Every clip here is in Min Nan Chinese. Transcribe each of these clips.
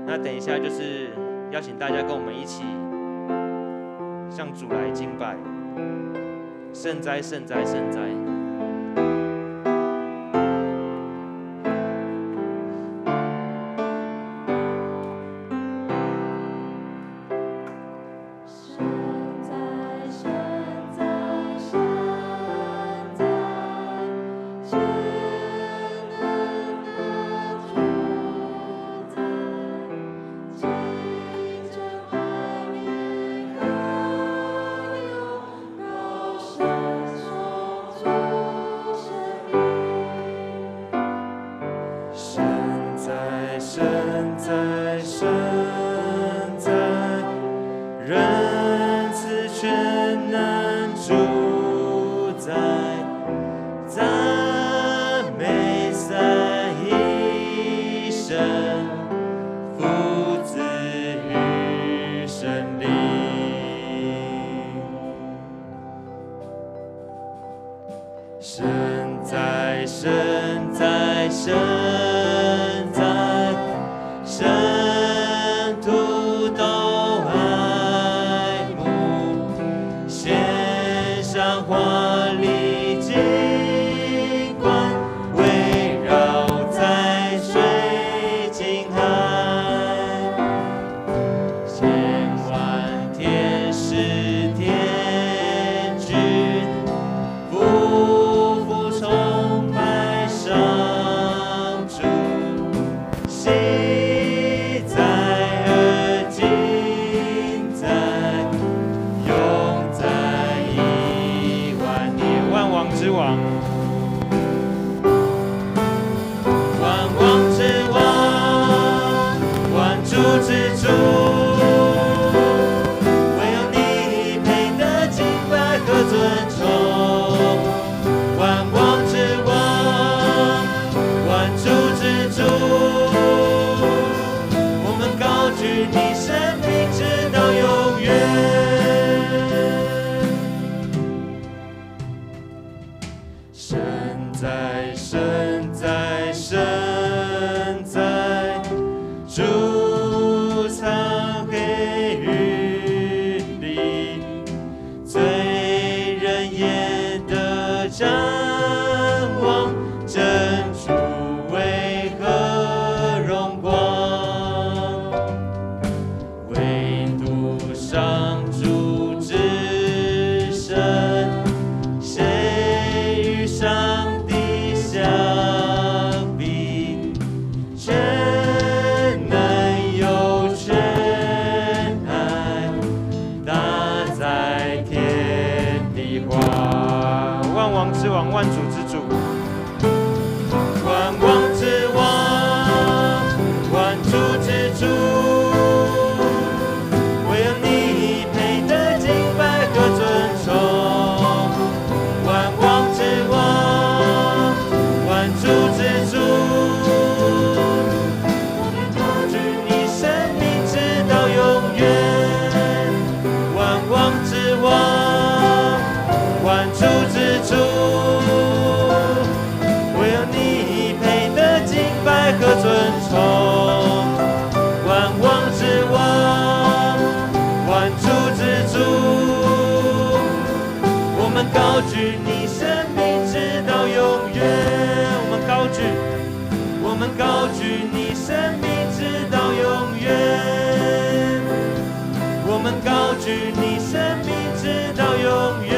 那等一下就是邀請大家跟我們一起向主來敬拜。聖哉，聖哉，聖哉！聖哉，聖哉，聖哉，全能的主宰，清澈海面河流，高聲頌主聖名。聖哉，聖哉，聖哉，仁慈全能主宰，讚美三一神，父子與聖靈。聖哉，聖哉，聖哉，聖徒都愛慕，獻上華麗金冠，圍繞在水晶海，千萬天使天軍，匍匐崇拜上主，昔在而今在，永在億萬年。萬王之王，萬王之王，萬主之主，唯有你配得敬拜和尊崇。萬王之王，萬主之主，我們高舉你聖名，直到永遠。聖哉，聖哉，聖哉，主藏黑雲裡，醉人眼的瞻望，珍珠為何榮光？唯獨上主至聖，誰與上帝相比？全能又全愛，大在天地華。萬王之王，萬主之主，萬王之王，萬主之主，唯有你配得敬拜和尊崇。萬王之王，萬主之主，我們高舉你聖名，直到永遠。萬王之王，萬主之主，唯有你配得敬拜和尊崇。萬王之王，萬主之主，我們高舉你聖名，直到永遠。我們高舉，我們高舉你聖名，直到永遠。我們高舉你聖名，直到永遠。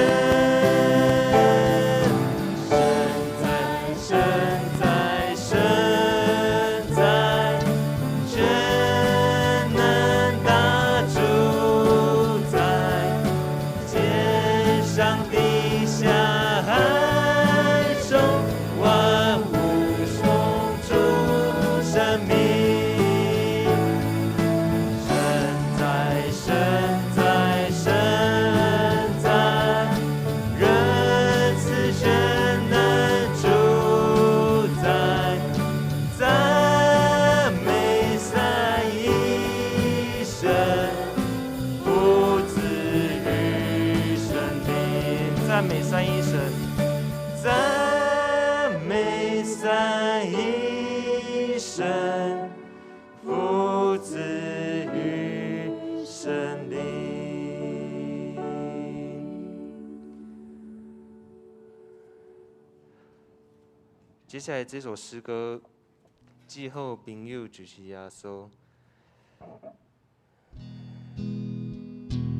聖哉，聖哉，聖哉，全能大主宰，天上地下海中，萬物頌主聖名。聖哉，聖哉，聖子與聖靈。接下來這首詩歌，至好朋友就是耶穌。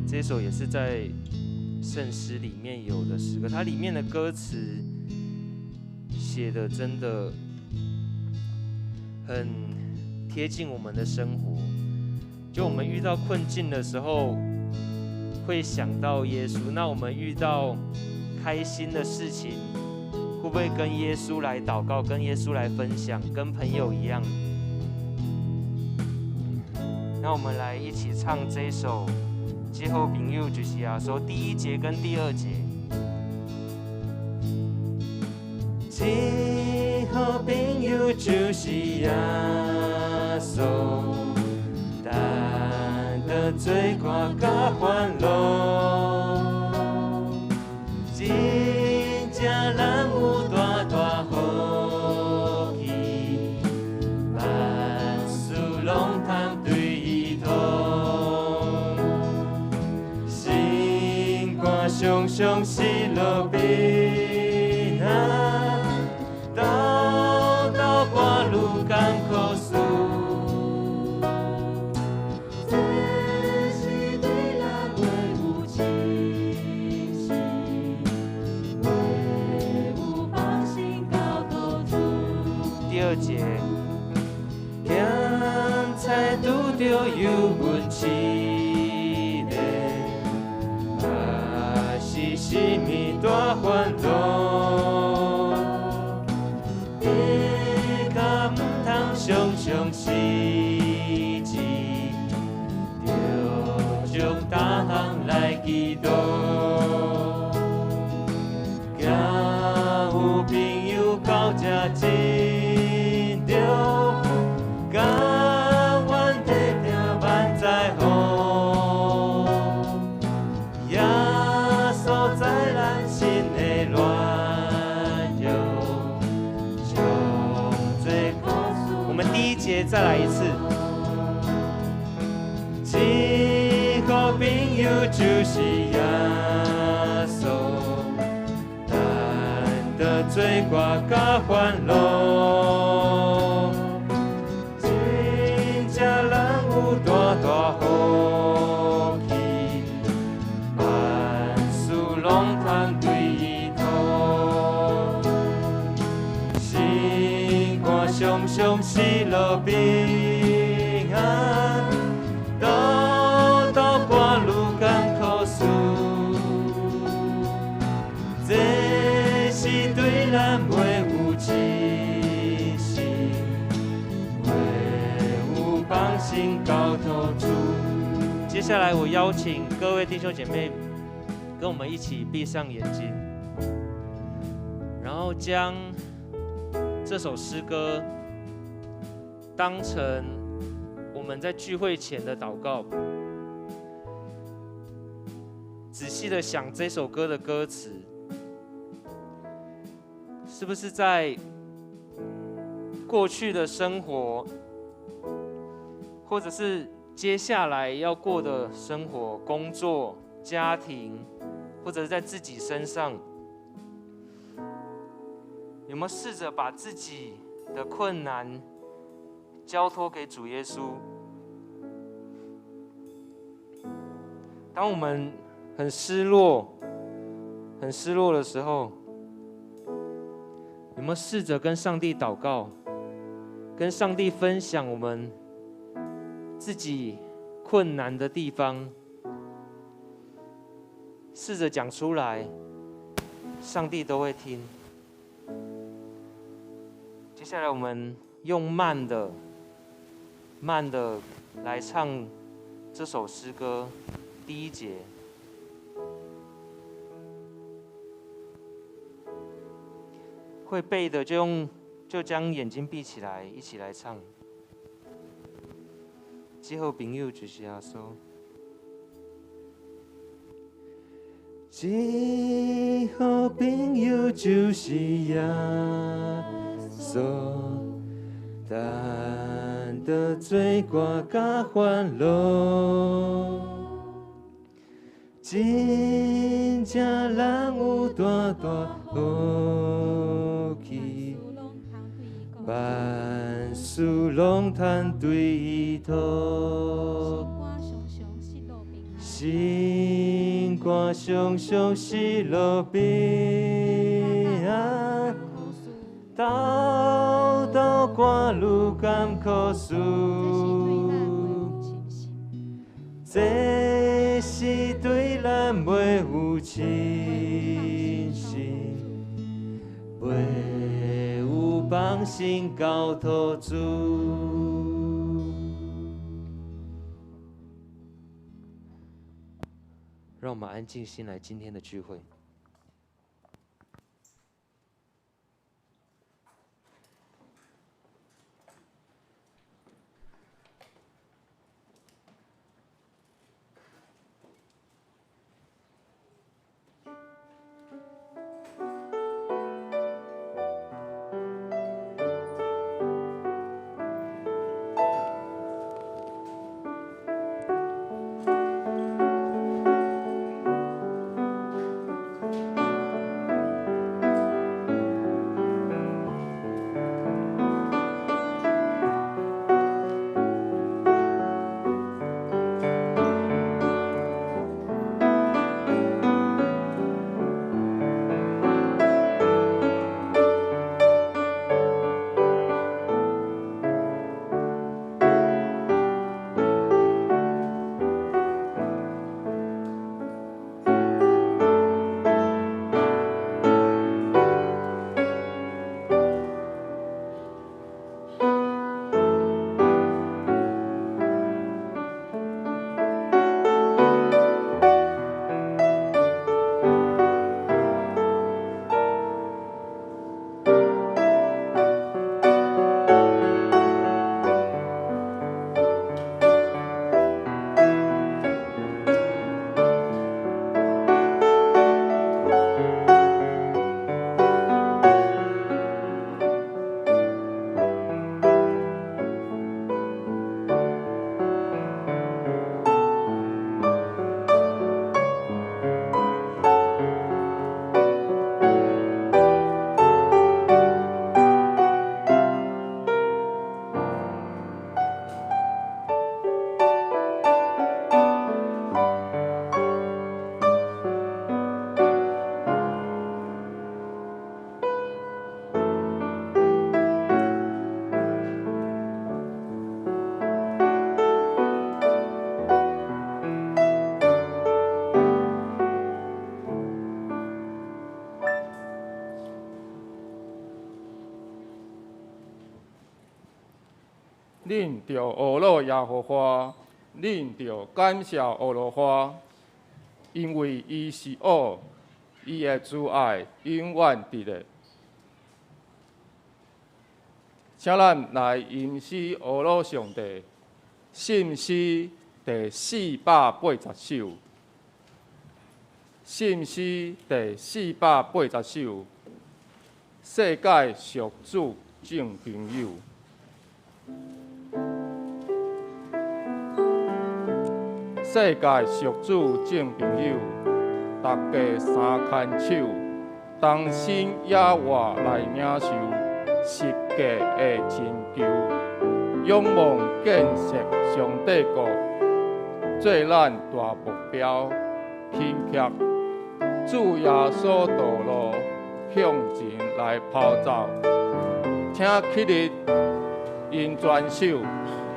這首也是在聖詩裡面有的詩歌，它裡面的歌詞寫的真的很貼近我們的生活。就我們遇到困境的時候，會想到耶穌；那我們遇到開心的事情，會不會跟耶穌來禱告，跟耶穌來分享，跟朋友一樣？那我們來一起唱這首《至好朋友就是耶穌》第一節跟第二節。至好朋友就是耶穌，擔當罪過佮煩惱，真正咱有大大福氣，萬事攏通對伊討，心肝常常喜樂平安，斗斗半路艱苦事。這是對咱袂有信心，袂有放心交託主。第二節，咸菜拄著油溫試煉，嘛是啥物大煩惱，比較毋通常常失志，著將逐項來祈禱。交有朋友到這真著，甘願體拼萬災福。耶穌知咱心的軟弱，將罪苦。我們第一節再來一次。至好朋友就是耶穌，擔當罪過佮煩惱，真正咱有大大福氣，萬事攏通對伊討，心肝常常喜樂平安，斗斗半路艱苦事，這是對咱袂有信心，袂有放心交託主。接下來，我邀請各位弟兄姐妹跟我們一起閉上眼睛，然後將這首詩歌當成我們在聚會前的禱告，仔細的想這首歌的歌詞，是不是在過去的生活，或者是接下來要過的生活、工作、家庭，或者是在自己身上，有沒有試着把自己的困難交託給主耶穌？當我們很失落、很失落的時候，有沒有試着跟上帝禱告，跟上帝分享我們自己困難的地方？試着講出來，上帝都會聽。接下來我們用慢的、慢的來唱這首詩歌，第一節。會背的就將眼睛閉起來，一起來唱。至好朋友就是耶穌。至好朋友就是耶穌，擔的罪过佮烦恼，真正人有大大福气，万事拢通对伊托，心肝常常失落平安，沓沓汗流甘苦事，这是对咱袂有信心，袂有放心交托主。让我们安静心来，今天的聚会。恁著学乐耶和华，恁著感谢耶和华，因为伊是好，伊的慈爱永远伫咧。请咱来吟诗学乐上帝，信诗第480首，信诗第480首，世界属主众朋友。世界属主众朋友，大家三牵手，同心野活来领受十架的拯救，仰望建设上帝国，做咱大目标，轻骑主耶稣道路向前来跑走，请起立，因全手。世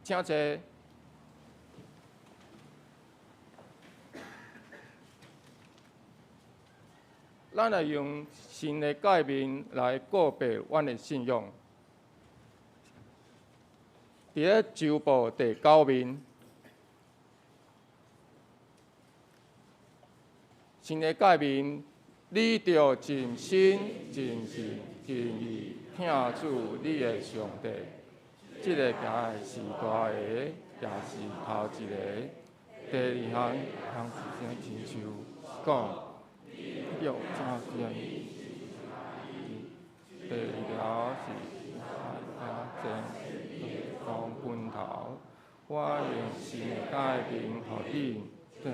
請坐。咱來用神的誡命來告白阮的信仰。佇咧周報第九面，神的誡命，你著盡心、盡性、盡意疼主你的上帝。這个誡是大个，也是頭一个。第二項，項是親像講，著怎樣？第二條是愛講分頭，我用神的誡命予你。對。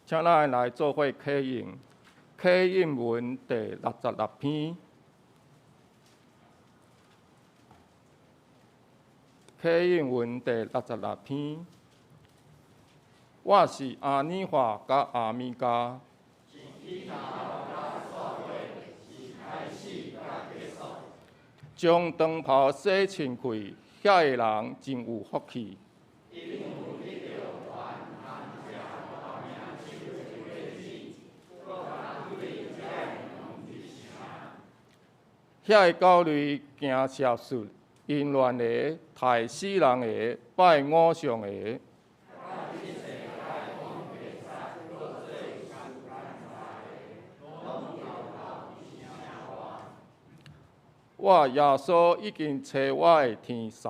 請咱來做伙啟應，啟應文第六十六篇，啟應文第六十六篇。我是阿爾法佮阿米迦。將長袍洗清氣，遐个人真有福氣。遐个狗類行邪術、淫亂的、刣死人的、拜偶像的。我耶穌已經差我的天使。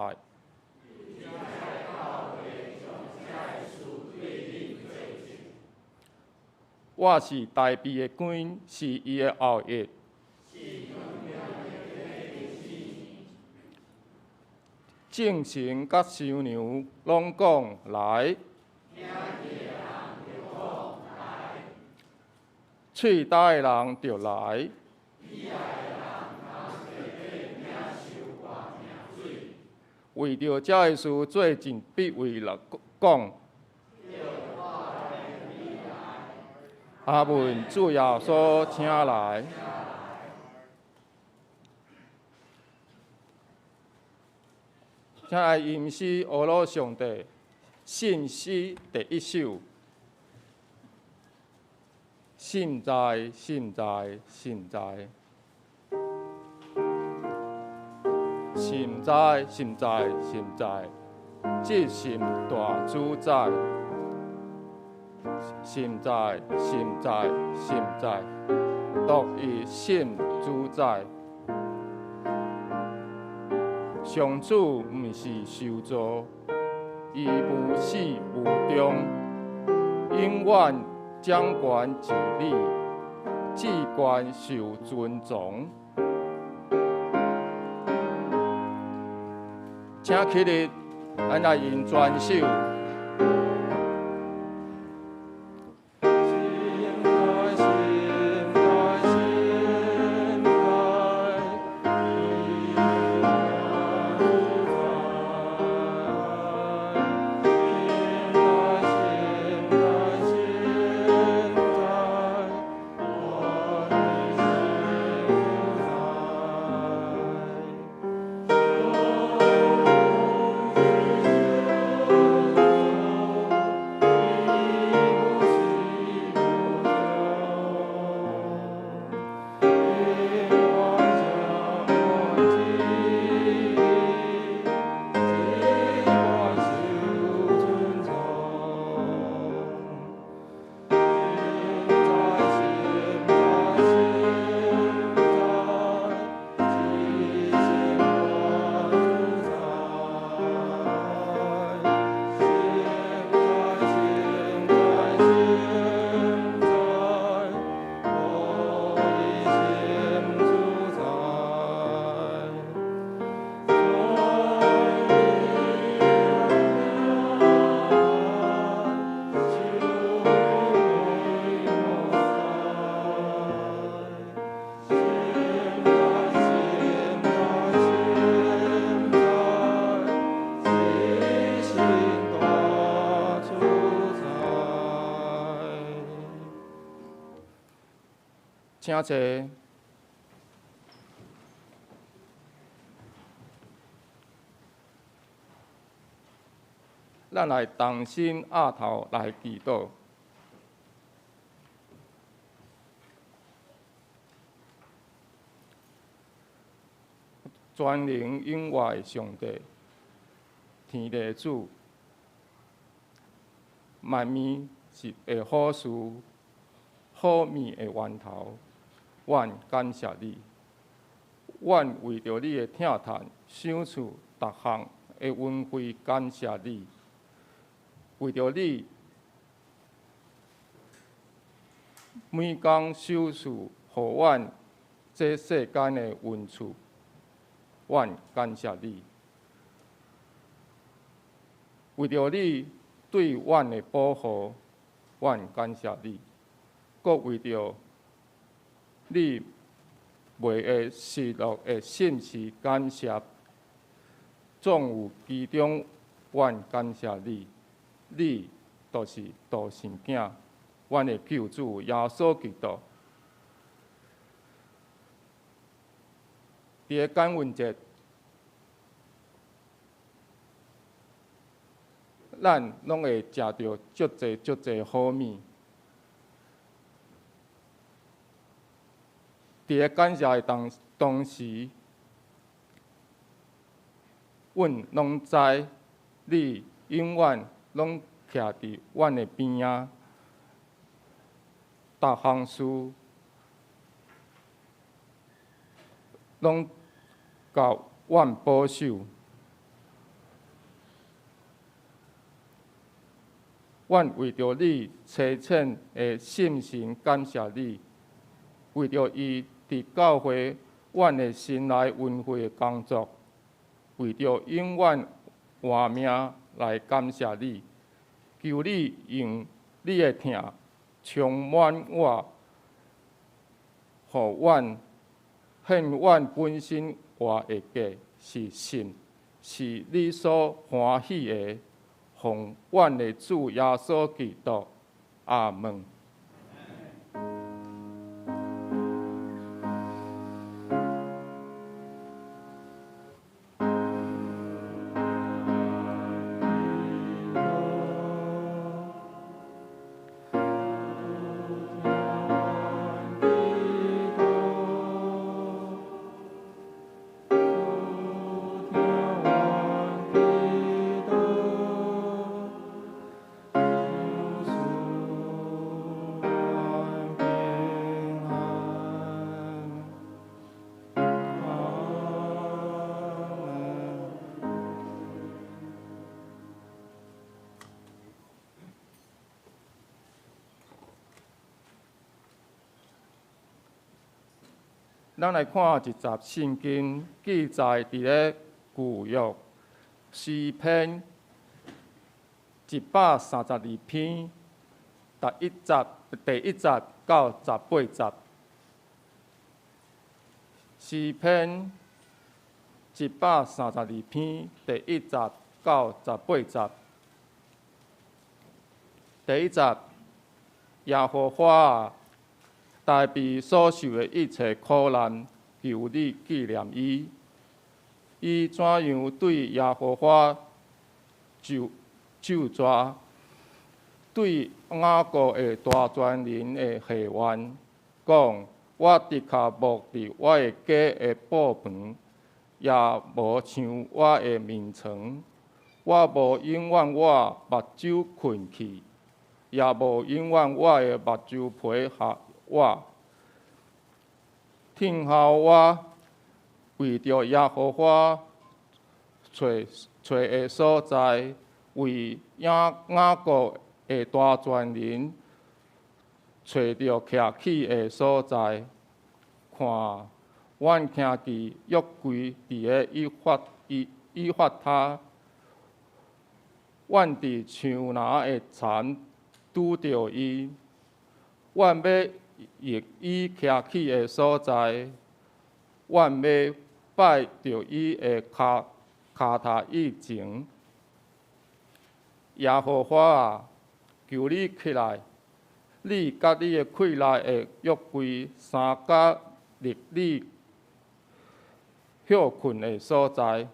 我是大衛的根，是伊的後裔。眾神佮新娘攏講來，喙焦的人著來。為著這个事，做真必為來講。阿門，主耶穌，請來。請來吟詩，阿羅上帝，信詩第一首。信哉，信哉，信哉，信哉，信哉，信哉，至信大主宰。信哉，信哉，信哉，獨一信主宰。上主毋是受造，伊無始無終，永遠掌權治理，至懸受尊崇。請起立，咱來吟全首。請坐。咱來同心徛頭來祈禱。全能永活的上帝，天地主，萬物是的好事，好物的源頭，阮感謝你。阮為著你的疼痛，賞賜逐項的恩惠，感謝你。為著你每工賞賜予阮這世間的恩賜，阮感謝你。為著你對阮的保護，阮感謝你。閣為著你袂會失落的信實，感謝。總有其中，阮感謝你。你就是獨生囝，阮的救主耶穌基督。佇个感恩節，咱攏會食著足濟足濟好物。佇个感謝的當當時，阮攏知你永遠攏徛佇阮的邊仔，逐項事攏共阮保守。阮為著你差遣的聖神感謝你，為著伊佇教會阮的心內恩惠的工作，為著永遠活命來感謝你。求你用你的疼充滿我，予阮獻阮本身活的祭是信，是你所歡喜的。奉阮的主耶穌基督，阿門。咱來看一節聖經記載佇咧舊約詩篇132篇第一節到18節。詩篇132篇第一節到18節。第一節，耶和華啊，大衛所受的一切苦難，求你紀念伊。伊怎樣對耶和華咒咒詛，對雅各的大全能的誓願，講：我的確無佇我的家的布棚，也無像我的眠床。我無永遠我目睭睏去，也無永遠我的目睭皮合我。聽候我為著耶和華揣揣的所在，為雅雅各的大全能揣著徛起的所在。看，阮聽見約櫃佇咧以法以以法他，阮佇樹林的田拄著伊，阮欲詣伊徛起的所在，阮欲拜著伊的跤跤頭以前。耶和華啊，求你起來，你佮你的契內的約櫃衫佮立你歇睏的所在。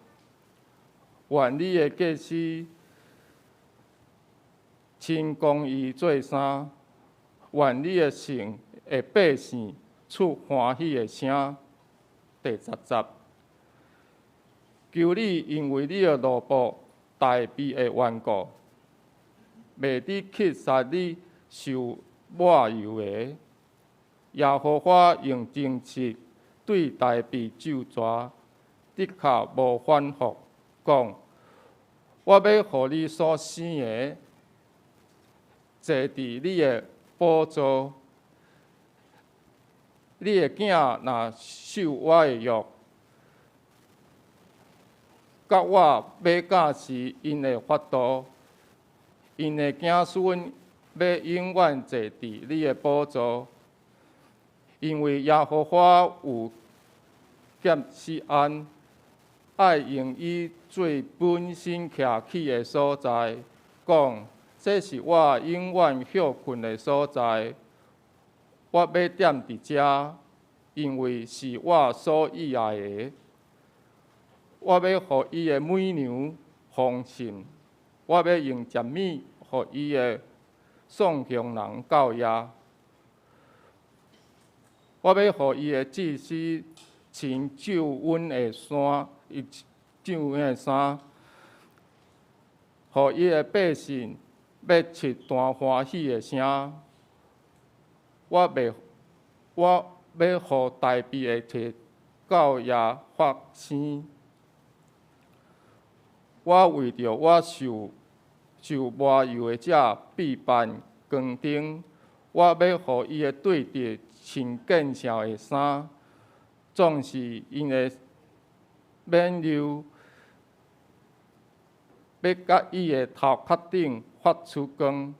願你的祭司穿公義做衫，願你的城的百姓出歡喜的聲。第十節，求你因為你的奴僕大衛的緣故，袂得去殺你受抹油的。耶和華用誠實對大衛咒詛，的確無反覆，講：我欲予你所生的坐佇你的寶座，你的囝若守我的約，佮我欲教示𪜶的法度，𪜶的子孫欲永遠坐佇你的寶座，因為耶和華有見錫安，愛用伊做本身徛起的所在，講：這是我永遠歇睏的所在，我欲踮佇遮，因為是我所喜愛的。我欲予伊的美糧豐盛，我欲用食物予伊的送行人到遐。我欲予伊的祭司穿救恩的衫，救恩的衫，予伊的百姓欲出大歡喜的聲。我欲予大衛的提到遐發聲。我為著我受抹油的者備辦光燈，我欲予伊的對敵穿見笑的衫，總是𪜶的冕旒欲佮伊的頭殼頂發出光。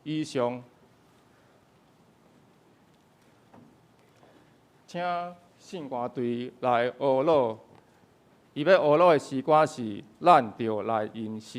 以上，請聖歌隊來學樂。伊欲學樂的詩歌是《咱著來吟詩》。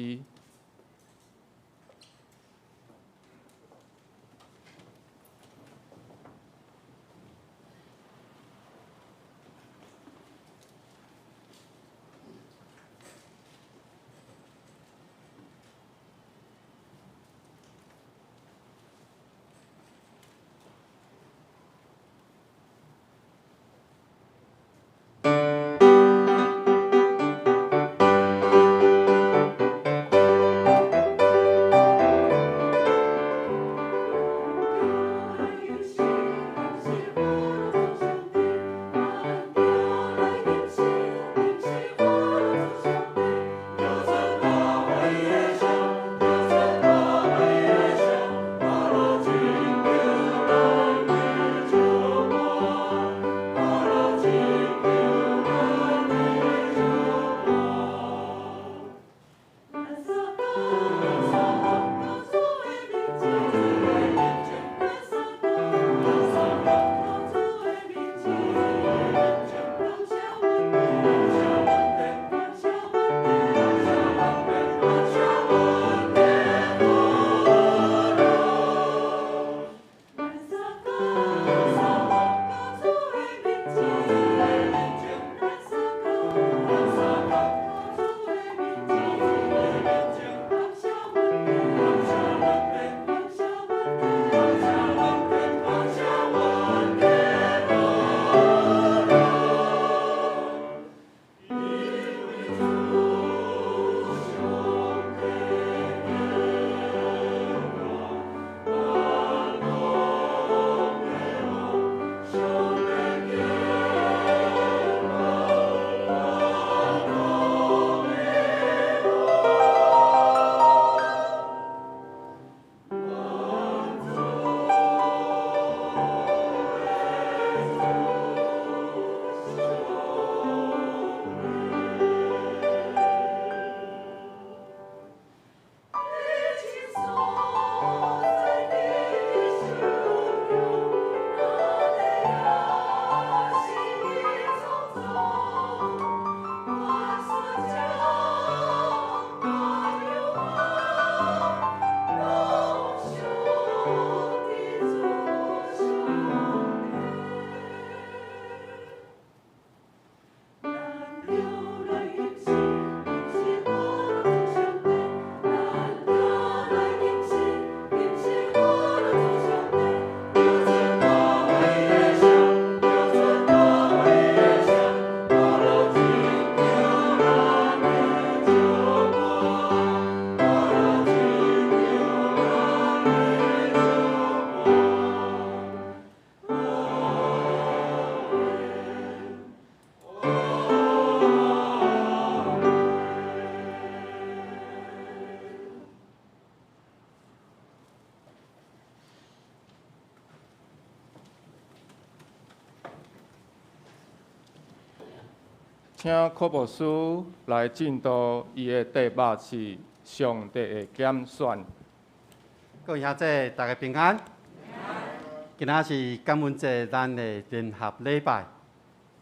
請柯牧師來證道，伊的題目是上帝的揀選。各位兄弟，大家平安。今仔是感恩節，咱的聯合禮拜。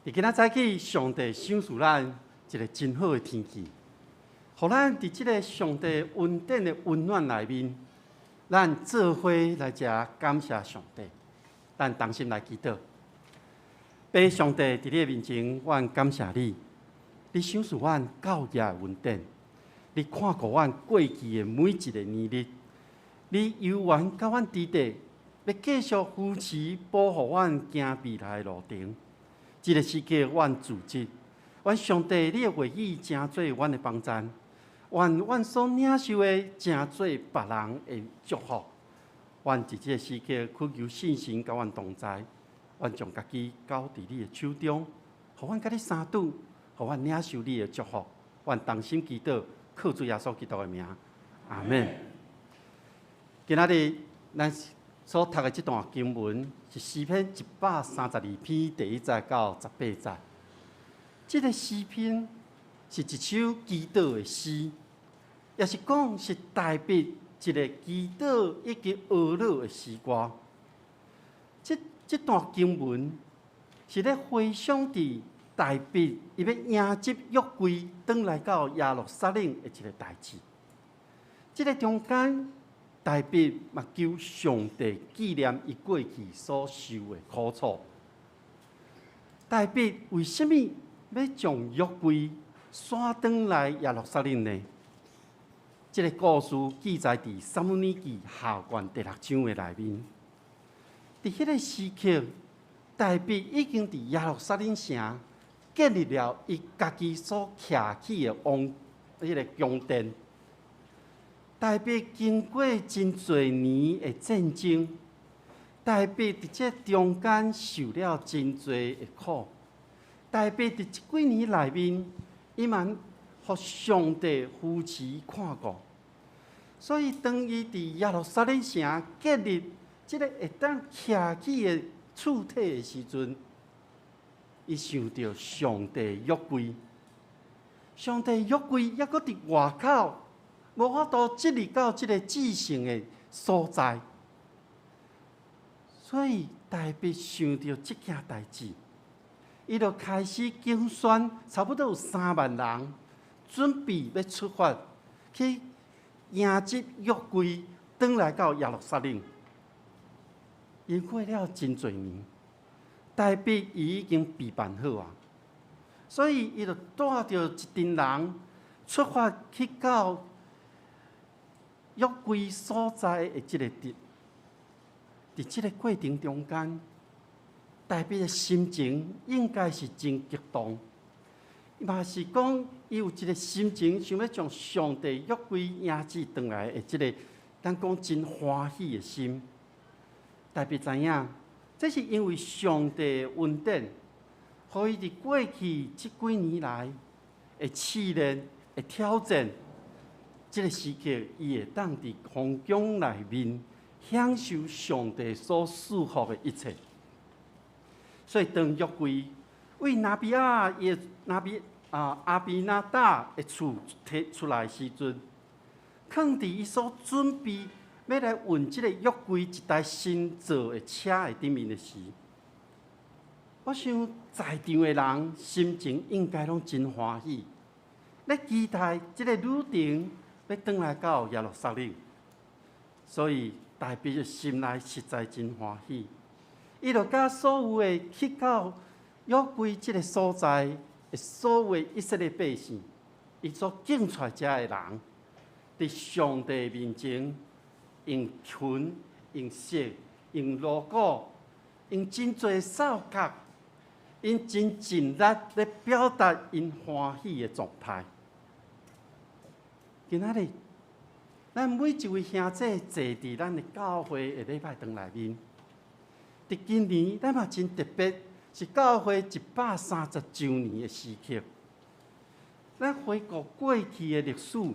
佇今仔早起，上帝賞賜咱一个真好的天氣，予咱佇這个上帝恩典的溫暖內面，咱做伙來遮感謝上帝。咱同心來祈禱。父上帝佇你的面前，阮感謝你，你賞賜阮教業的恩典，你看顧阮過去的每一个年日，你猶原佮阮佇咧，欲繼續扶持保護阮行未來的路程。這个時刻，阮自知，願上帝你的話語成做阮的幫贊，願阮所領受的成做別人的祝福。願佇這个時刻，懇求聖神佮阮同在，阮將家己交佇你的手中，予阮佮你相拄，予阮領受你的祝福。阮同心祈禱，靠主耶穌基督的名，阿們。今仔日咱所讀的這段經文是詩篇132篇第一節到18節。這个詩篇是一首祈禱的詩，也是講是大衛一个祈禱以及哀樂的詩歌。這段經文是咧回想佇大衛伊欲迎接約櫃轉來到耶路撒冷的一个代誌。這个中間，大衛嘛求上帝紀念伊過去所受的苦楚。大衛為啥物欲將約櫃徙轉來耶路撒冷呢？這个故事記載佇撒母耳記下卷第六章的內面。佇彼个時刻，大衛已經佇耶路撒冷城建立了伊家己所徛起的王彼个宮殿。大衛經過真濟年的戰爭，大衛佇這中間受了真濟的苦。大衛佇這幾年內面，伊嘛予上帝扶持看顧，所以當伊佇耶路撒冷城建立這个會當徛起的柱體的時陣，伊想著上帝約櫃，上帝約櫃猶閣佇外口，無法度進入到這个至聖的所在，所以大衛想著這件代誌，伊就開始揀選差不多有3萬人，準備欲出發去迎接約櫃，轉來到耶路撒冷。經過了真濟年，大衛伊已經備辦好啊，所以伊就帶著一陣人出發去到約櫃所在的這个地，佇這个過程中間，大衛的心情應該是真激動，嘛是講伊有一个心情，想欲將上帝約櫃迎接轉來的這个，咱講真歡喜的心。大衛知影，這是因為上帝的恩典，予伊佇過去這幾年來的試煉、的挑戰，這个時刻，伊會當佇皇宮內面享受上帝所賜福的一切。所以當約櫃為拿比亞伊的拿比啊亞比拿達的厝提出來時陣，囥佇伊所準備欲來運這个約櫃一台新造的車的頂面的時，我想在場的人心情應該攏真歡喜，咧期待這个旅程欲轉來到耶路撒冷，所以大衛的心內實在真歡喜。伊就佮所有的去到約櫃這个所在的所有以色列百姓，伊所揀出來遮的人，佇上帝面前用琴、用瑟、用鑼鼓、用真濟哨角，𪜶真盡力咧表達𪜶歡喜的狀態。今仔日，咱每一位兄弟坐佇咱的教會的禮拜堂內面，佇今年咱嘛真特別，是教會130週年的時刻。咱回顧過去的歷史，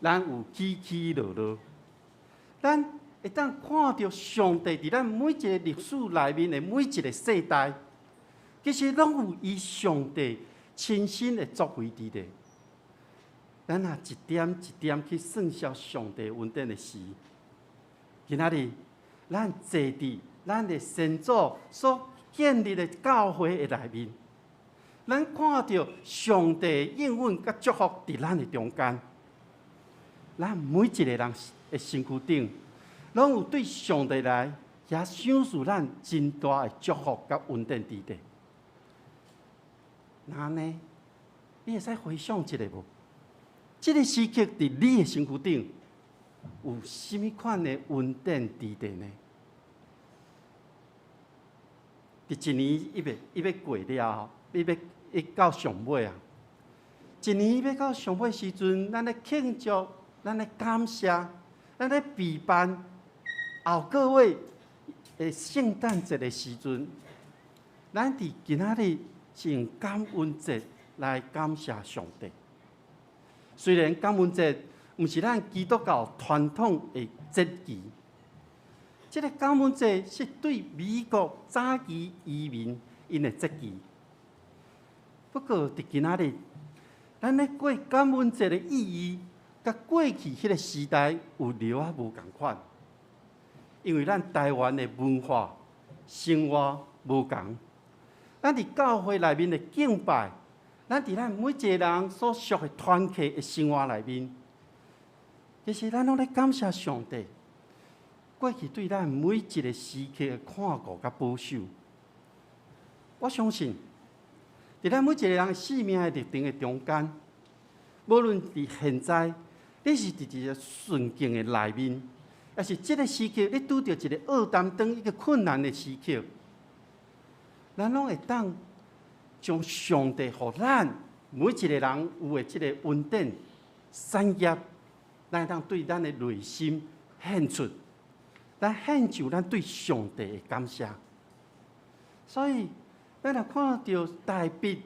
咱有起起落落，咱會當看著上帝佇咱每一个歷史內面的每一个世代，其實攏有伊上帝親身的作為佇咧。咱若一點一點去算數上帝恩典的時，今仔日咱坐佇咱的先祖所建立的教會的內面，咱看著上帝應允佮祝福佇咱的中間，咱每一個人的身軀頂，攏有對上帝來遐賞賜咱真大的祝福佮恩典佇咧。那呢，你會使回想一下無？這个時刻佇你的身軀頂有啥物款的恩典佇咧呢？佇一年伊欲過了，伊欲伊到上尾啊！一年欲到上尾時陣，咱咧慶祝，咱咧感謝，咱咧備辦後個月的聖誕節的時陣，咱佇今仔日是用感恩節來感謝上帝。雖然感恩節毋是咱基督教傳統的節期，這个感恩節是對美國早期移民𪜶的節期。不過，佇今仔日，咱咧過感恩節的意義，佮過去彼个時代有略仔無仝款，因為咱台灣的文化生活無仝，咱佇教會內面的敬拜，咱佇咱每一个人所屬的團契的生活內面，其實咱攏咧感謝上帝，過去對咱每一个時刻的看顧佮保守。我相信，佇咱每一个人生命的歷程的中間，無論佇現在，你是佇一个順境的內面，抑是這个時刻你拄著一个厄擔當一个困難的時刻，咱攏會當將上帝予咱每一个人有的這个恩典產業，咱會當對咱的內心獻出，咱獻上咱對上帝的感謝。所以，咱若看著大衛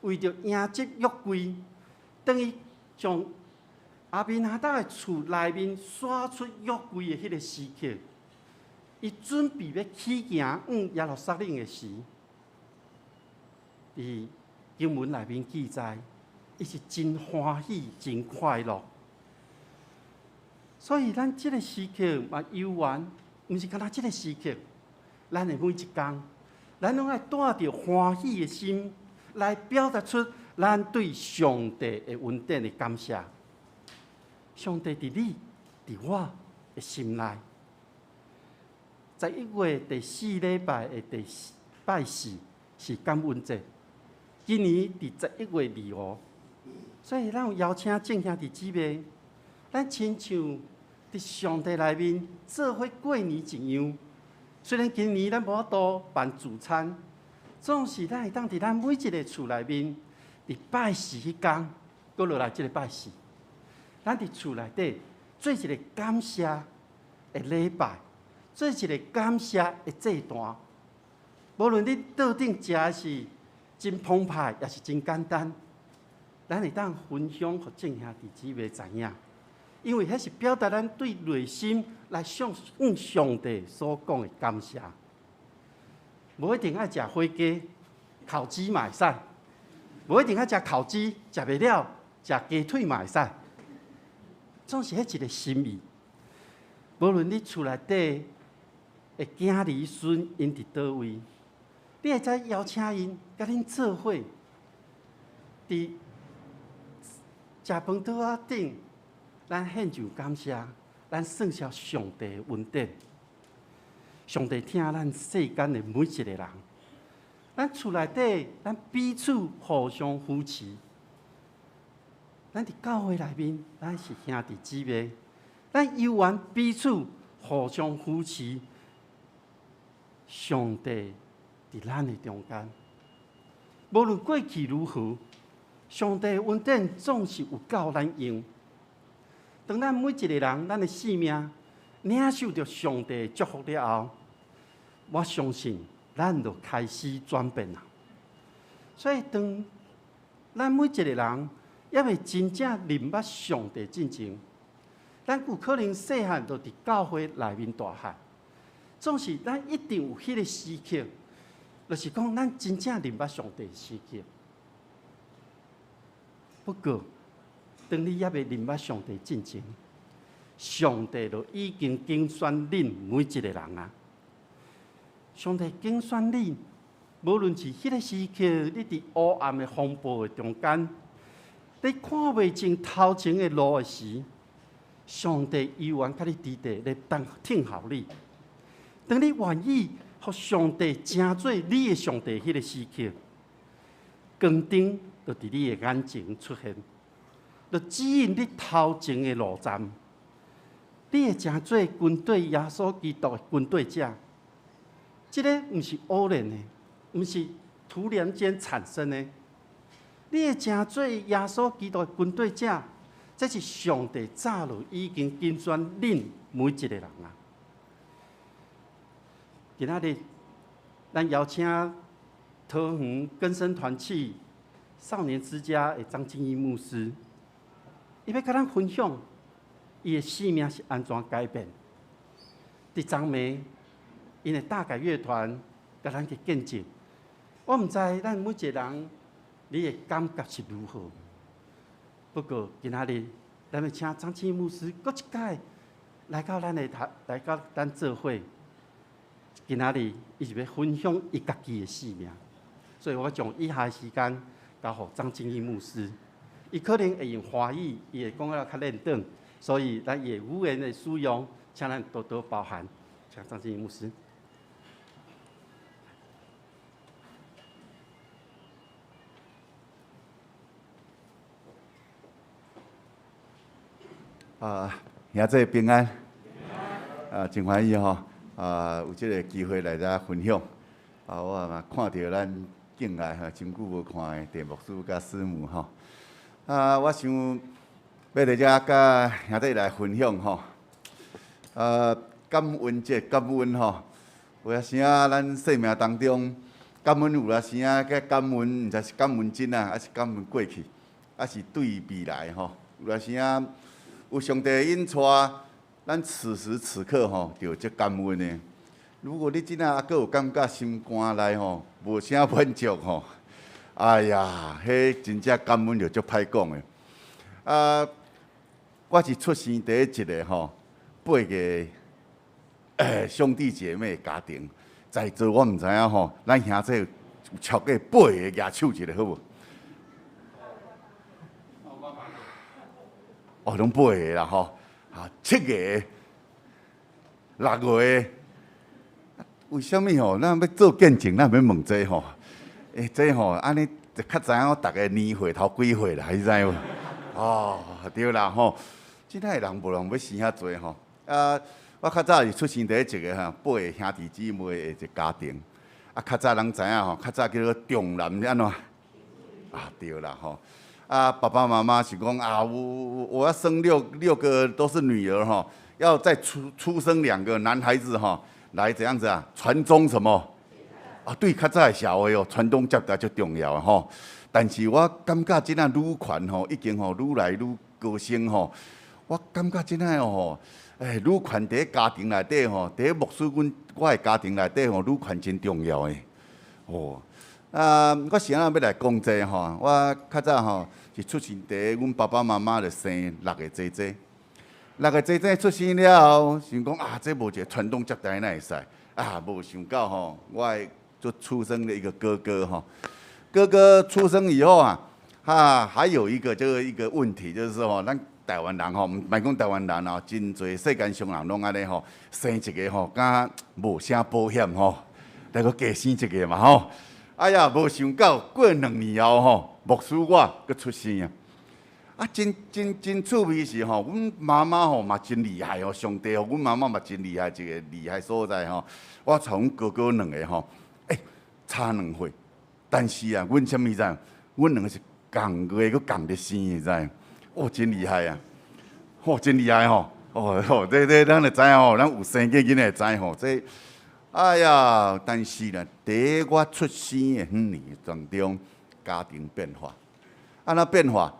為著迎接約櫃，當伊從亞比拿達的厝內面徙出約櫃的彼个時刻，伊準備欲起行往耶路撒冷的時，佇經文內面記載，伊是真歡喜、真快樂。所以，咱這个時刻嘛猶原，毋是干焦這个時刻，咱的每一工，咱攏愛帶著歡喜的心來表達出咱對上帝的恩典的感謝。上帝佇你、佇我的心內。11月第四禮拜的第四拜四是感恩節，今年佇11月25，所以咱有邀請眾兄弟姊妹，咱親像佇上帝內面做伙過年一樣。雖然今年咱無法度辦聚餐，總是咱會當佇咱每一个厝內面，佇拜四彼工，閣落來這个拜四，咱佇厝內底做一个感謝的禮拜，做一个感謝的祭壇。無論你桌頂食的是真澎湃，抑是真簡單，咱會當分享予眾兄弟姊妹知影，因為彼是表達咱對內心來向上帝所講的感謝。無一定愛食火雞、烤雞嘛會使，無一定愛食烤雞，食袂了，食雞腿嘛會使。總是彼一个心意。無論你厝內底的囝兒孫𪜶佇佗位，你會使邀請𪜶共恁做伙，佇食飯桌仔頂，咱獻上感謝，咱算數上帝的恩典。上帝疼咱世間的每一个人，咱厝內底，咱彼此互相扶持。咱佇教會內面，咱是兄弟姊妹，咱猶原彼此互相扶持。上帝佇咱的中間，無論過去如何，上帝的恩典總是有夠咱用。當咱每一个人，咱的生命領受著上帝的祝福了後，我相信咱就開始轉變啦。所以，當咱每一个人猶未真正認捌上帝進前，咱有可能細漢就佇教會內面大漢，總是咱一定有彼个時刻，就是講咱真正認捌上帝的時刻。不過，當你猶未認捌上帝進前，上帝就已經揀選恁每一個人啊！上帝揀選你，無論是彼個時刻，你佇黑暗的風暴的中間，你看袂清頭前的路的時，上帝猶原佮你佇佇咧等聽候你。當你願意予上帝成做你的上帝彼個時刻，光燈就佇你的眼前出現，就指引你頭前的路站。你會成做軍隊耶穌基督的軍隊者，這个毋是偶然的，毋是突然間產生的。你會成做耶穌基督的軍隊者，這是上帝早就已經揀選恁每一個人啊。今仔日，咱邀請桃園更生團契少年之家的張敬義牧師，伊欲佮咱分享伊的生命是按怎改變。佇昨暝，𪜶的大改樂團共咱去見證。我毋知咱每一個人，你的感覺是如何。不過今仔日，咱欲請張敬義牧師閣一擺來到咱的台，來佮咱做伙。今仔日，伊是欲分享伊家己的生命，所以我將以下的時間交予張敬義牧師。伊可能會用華語，伊會講得較輪轉，所以咱伊的語言的使用，請咱多多包涵。請張敬義牧師。啊，兄弟平安，啊，真歡喜吼，啊，有這个機會來遮分享。啊，我嘛看著咱敬愛吼，真久無看的鄭牧師佮師母吼。啊，我想欲佇遮佮兄弟來分享吼。啊，感恩節，感恩吼，有影時啊，咱生命當中感恩有影時啊，佮感恩，毋知是感恩真啊，抑是感恩過去，抑是對未來吼。有影時啊，有上帝引帶，咱此時此刻吼，就足感恩的。如果你這仔猶閣有感覺心肝內吼無啥滿足吼，哎呀，彼真正感恩就足歹講的。啊，我是出生佇一个吼八個兄弟姐妹的家庭，在座我毋知影吼，咱兄弟有超過八个舉手一下好無？哦，攏八个啦吼，啊，七个、六个，為啥物吼？咱欲做見證，咱欲問這吼？欸，這吼，按呢就較知影逐个年歲頭幾歲啦，你知無？哦，對啦吼，這仔的人無人欲生遐濟吼。啊，我較早是出生佇一個吼八個兄弟姊妹的一個家庭。啊，較早人知影吼，較早叫做重男按怎？啊，對啦吼。啊，爸爸媽媽是講啊，我要生六個都是女兒吼，要再出生兩個男孩子吼，來怎樣子啊？傳宗什麼？啊，對較早的社會哦，傳宗接代足重要的吼。但是我感覺這仔女權吼已經吼愈來愈高升吼。我感覺這仔吼，欸，女權佇家庭內底吼，佇牧師阮我的家庭內底吼，女權真重要的。哦，啊，我是按怎欲來講這吼？我較早吼是出生佇阮爸爸媽媽就生六個姐姐，六個姐姐出生了後，想講啊，這無一個傳宗接代哪會使？啊，無想到吼，我的就出生了一個哥哥吼。哥哥出生以後啊，哈，還有一個就是一個問題，就是說咱台灣人吼，毋莫講台灣人哦，真濟世間上人攏按呢吼，生一個吼，敢無啥保險吼，來閣加生一個嘛吼。哎呀，無想到過兩年後吼，牧師我閣出生啊！啊，真真真趣味是吼，阮媽媽吼嘛真厲害哦，上帝予阮媽媽嘛真厲害，一個厲害所在吼。我帶阮哥哥兩個吼，欸，差兩歲，但是啊，阮啥物知？阮兩個是仝月閣仝日生的，知？哦，真厲害啊！哦，真厲害吼！哦吼，這咱就知吼，咱有生過囡仔會知吼。這，哎呀，但是呢，佇我出生的彼年當中，家庭變化，按怎變化？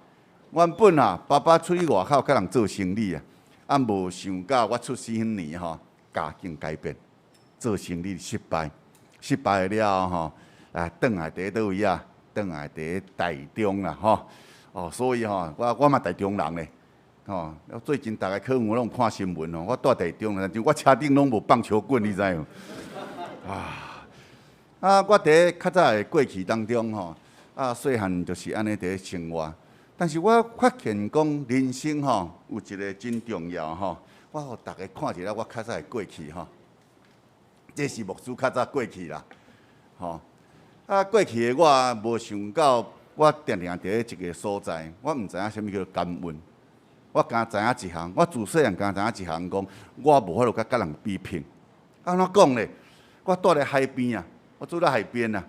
原本啊，爸爸出去外口佮人做生意啊，啊，無想到我出生彼年吼，家境改變，做生意失敗，失敗了後吼，啊，轉來佇佗位啊？轉來佇台中啦吼。哦，所以吼，我嘛台中人咧，吼，最近逐家可能攏看新聞吼，我住台中，但是我車頂攏無放球棍，你知無？啊，啊，我佇較早的過去當中吼，啊，細漢就是按呢佇咧生活，但是我發現講人生吼有一個真重要吼，我予逐家看一下我較早的過去吼，這是牧師較早過去啦，吼，啊，過去的我無想到，我定定佇咧一個所在，我毋知影啥物叫做感恩，我敢知影一項，我自細漢敢知影一項，講我無法度共人比拼。按怎講咧？我蹛咧海邊啊，我住咧海邊啊。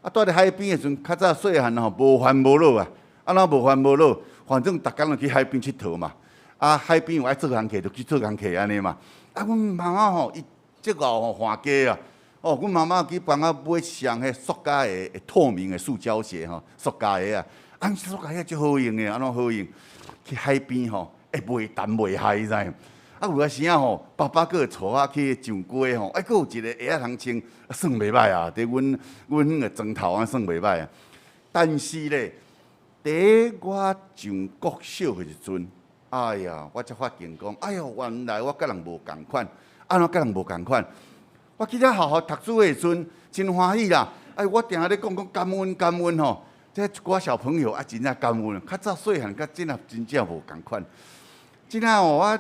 啊，蹛咧海邊的時陣，較早細漢吼無煩無惱啊。按怎無煩無惱？反正逐工攏去海邊𨑨迌嘛。啊，海邊有愛做工課就去做工課按呢嘛。啊，阮媽媽吼，伊足𠢕吼看家啊。哦，阮媽媽去幫我買一雙彼塑膠的透明的塑膠鞋吼，塑膠鞋啊。啊，塑膠鞋足好用的，按怎好用？去海邊吼，會袂澹袂害，你知無？啊，有時仔吼，爸爸閣會帶我去上街吼，啊，閣有一個鞋仔通穿，算袂䆀啊！佇阮彼個磚頭仔算袂䆀啊。但是咧，佇我上國小的時陣，哎呀，我才發現講，哎喲，原來我佮人無仝款，按怎佮人無仝款？我記得學校讀書的時陣，真歡喜啦！哎，我定定咧講講感恩感恩吼，這一寡小朋友啊，真正感恩。較早細漢佮真啊真正無仝款，真正吼我。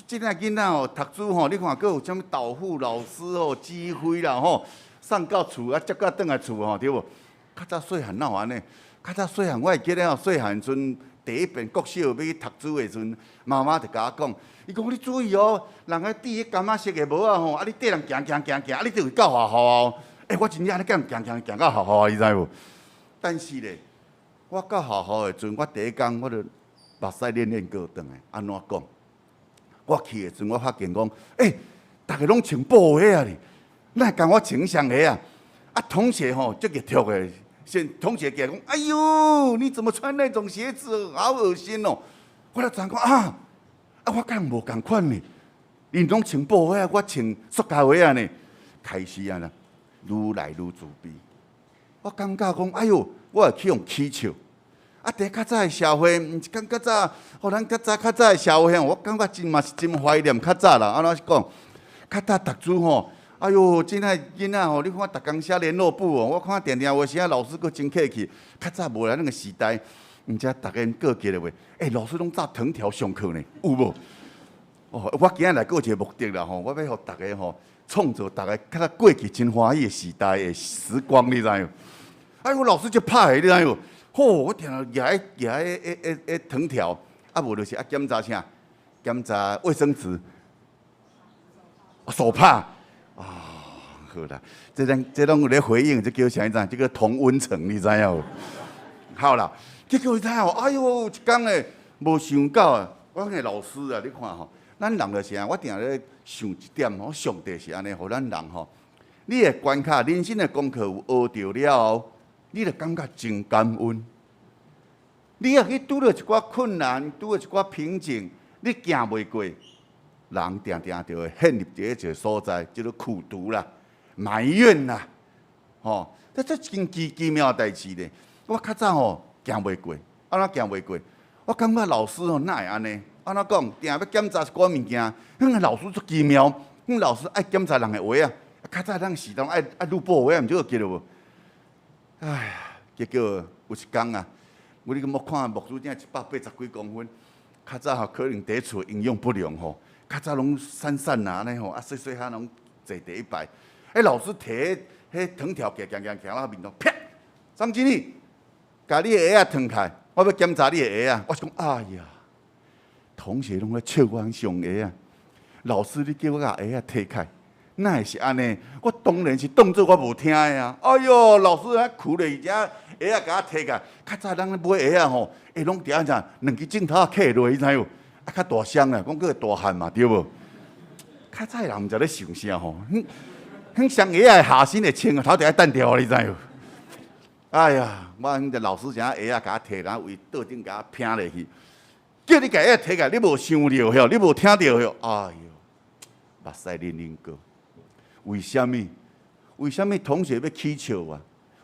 這個囡仔吼讀書吼，你看閣有啥物導護老師吼、指揮啦吼，送到厝啊，接甲轉來厝吼，對無？較早細漢哪有按呢？較早細漢我會記得吼，細漢陣第一遍國小欲去讀書的時陣，媽媽就共我講，伊講你注意哦，人彼戴彼柑仔色的帽仔吼，啊你綴人行行行行，啊你就會到學校哦。欸，我真正按呢共人行行行到學校，你知無？但是咧，我到學校的時陣，我第一工我就目屎練練過轉來，按怎講？我去的時陣，我發現講，欸，逐家攏穿布鞋啊咧，哪會共我穿雙鞋啊？啊，同學吼足熱貼的，先同學過來講，哎喲，你怎麼穿那種鞋子？好噁心哦！我才知影講啊，啊，我佮人無仝款呢，𪜶攏穿布鞋，我穿塑膠鞋仔呢。開始啊啦，愈來愈自卑。我感覺講，哎喲，我會去予取笑。啊！佇較早的社會，毋是講較早，予咱較早較早的社會，我感覺真嘛是真懷念較早啦。按怎講？較早讀書吼，哎喲，真的囡仔吼，你看逐工寫聯絡簿哦，我看定定有時仔老師閣真客氣。較早無啦，那個時代，毋知逐家過記得袂？欸，老師攏紮藤條上課呢，有無？哦，我今仔來閣有一個目的啦吼，我欲予逐家吼創造逐家較早過去真歡喜的時代的時光，你知無？哎，我老師足拍的，你知無？吼！我定定舉彼舉彼彼彼彼藤條，啊無就是愛檢查啥？檢查衛生紙、手帕啊，好啦，這咱這攏有咧回應，這叫啥？這個同溫層，你知影無？好啦，結果你知影無？哎喲，一工咧無想到啊！我彼個老師啊，你看吼，咱人就是按呢，我定咧想一點吼，上帝是按呢，予咱人吼，你的關卡，人生的功課有學著了後，你就感覺真感恩。你若去拄著一寡困難，拄著一寡瓶頸，你行袂過，人定定就會陷入佇一個所在，叫做苦毒啦、埋怨啦，吼！這這真奇奇妙的代誌咧。我較早吼行袂過，按怎行袂過？我感覺老師吼哪會按呢？按怎講？定欲檢查一寡物件，彼個老師足奇妙，彼個老師愛檢查人的鞋仔。較早咱時當愛愛攄布鞋仔，毋知閣記得無？哎呀，結果有一工啊，我你敢無看牧師這180幾公分，較早吼可能佇厝營養不良吼，較早攏瘦瘦啊按呢吼，啊細細漢攏坐第一排。彼老師提彼藤條行行行行到面頭，啪！張經理，共你的鞋仔脫開，我欲檢查你的鞋仔。我想講，哎呀，同學攏咧笑我傷鞋仔，老師你叫我共鞋仔脫開，哪會是按呢？我當然是當做我無聽的啊！哎喲，老師啊，苦咧，而且鞋仔共我脫開，較早咱買鞋仔吼，會攏佇按怎兩支鏡頭仔磕落，你知無？啊，較大雙啦，講閣會大漢嘛，對無？較早的人毋知咧想啥吼，彼雙鞋仔下身會穿，頭就愛擲掉，你知無？哎呀，我彼個老師怎鞋仔共我提，然後為桌頂共我拚落去，叫你共鞋仔提開，你無想著吼，你無聽著吼，哎喲，目屎淋淋過。為啥物？為啥物同學欲取笑我？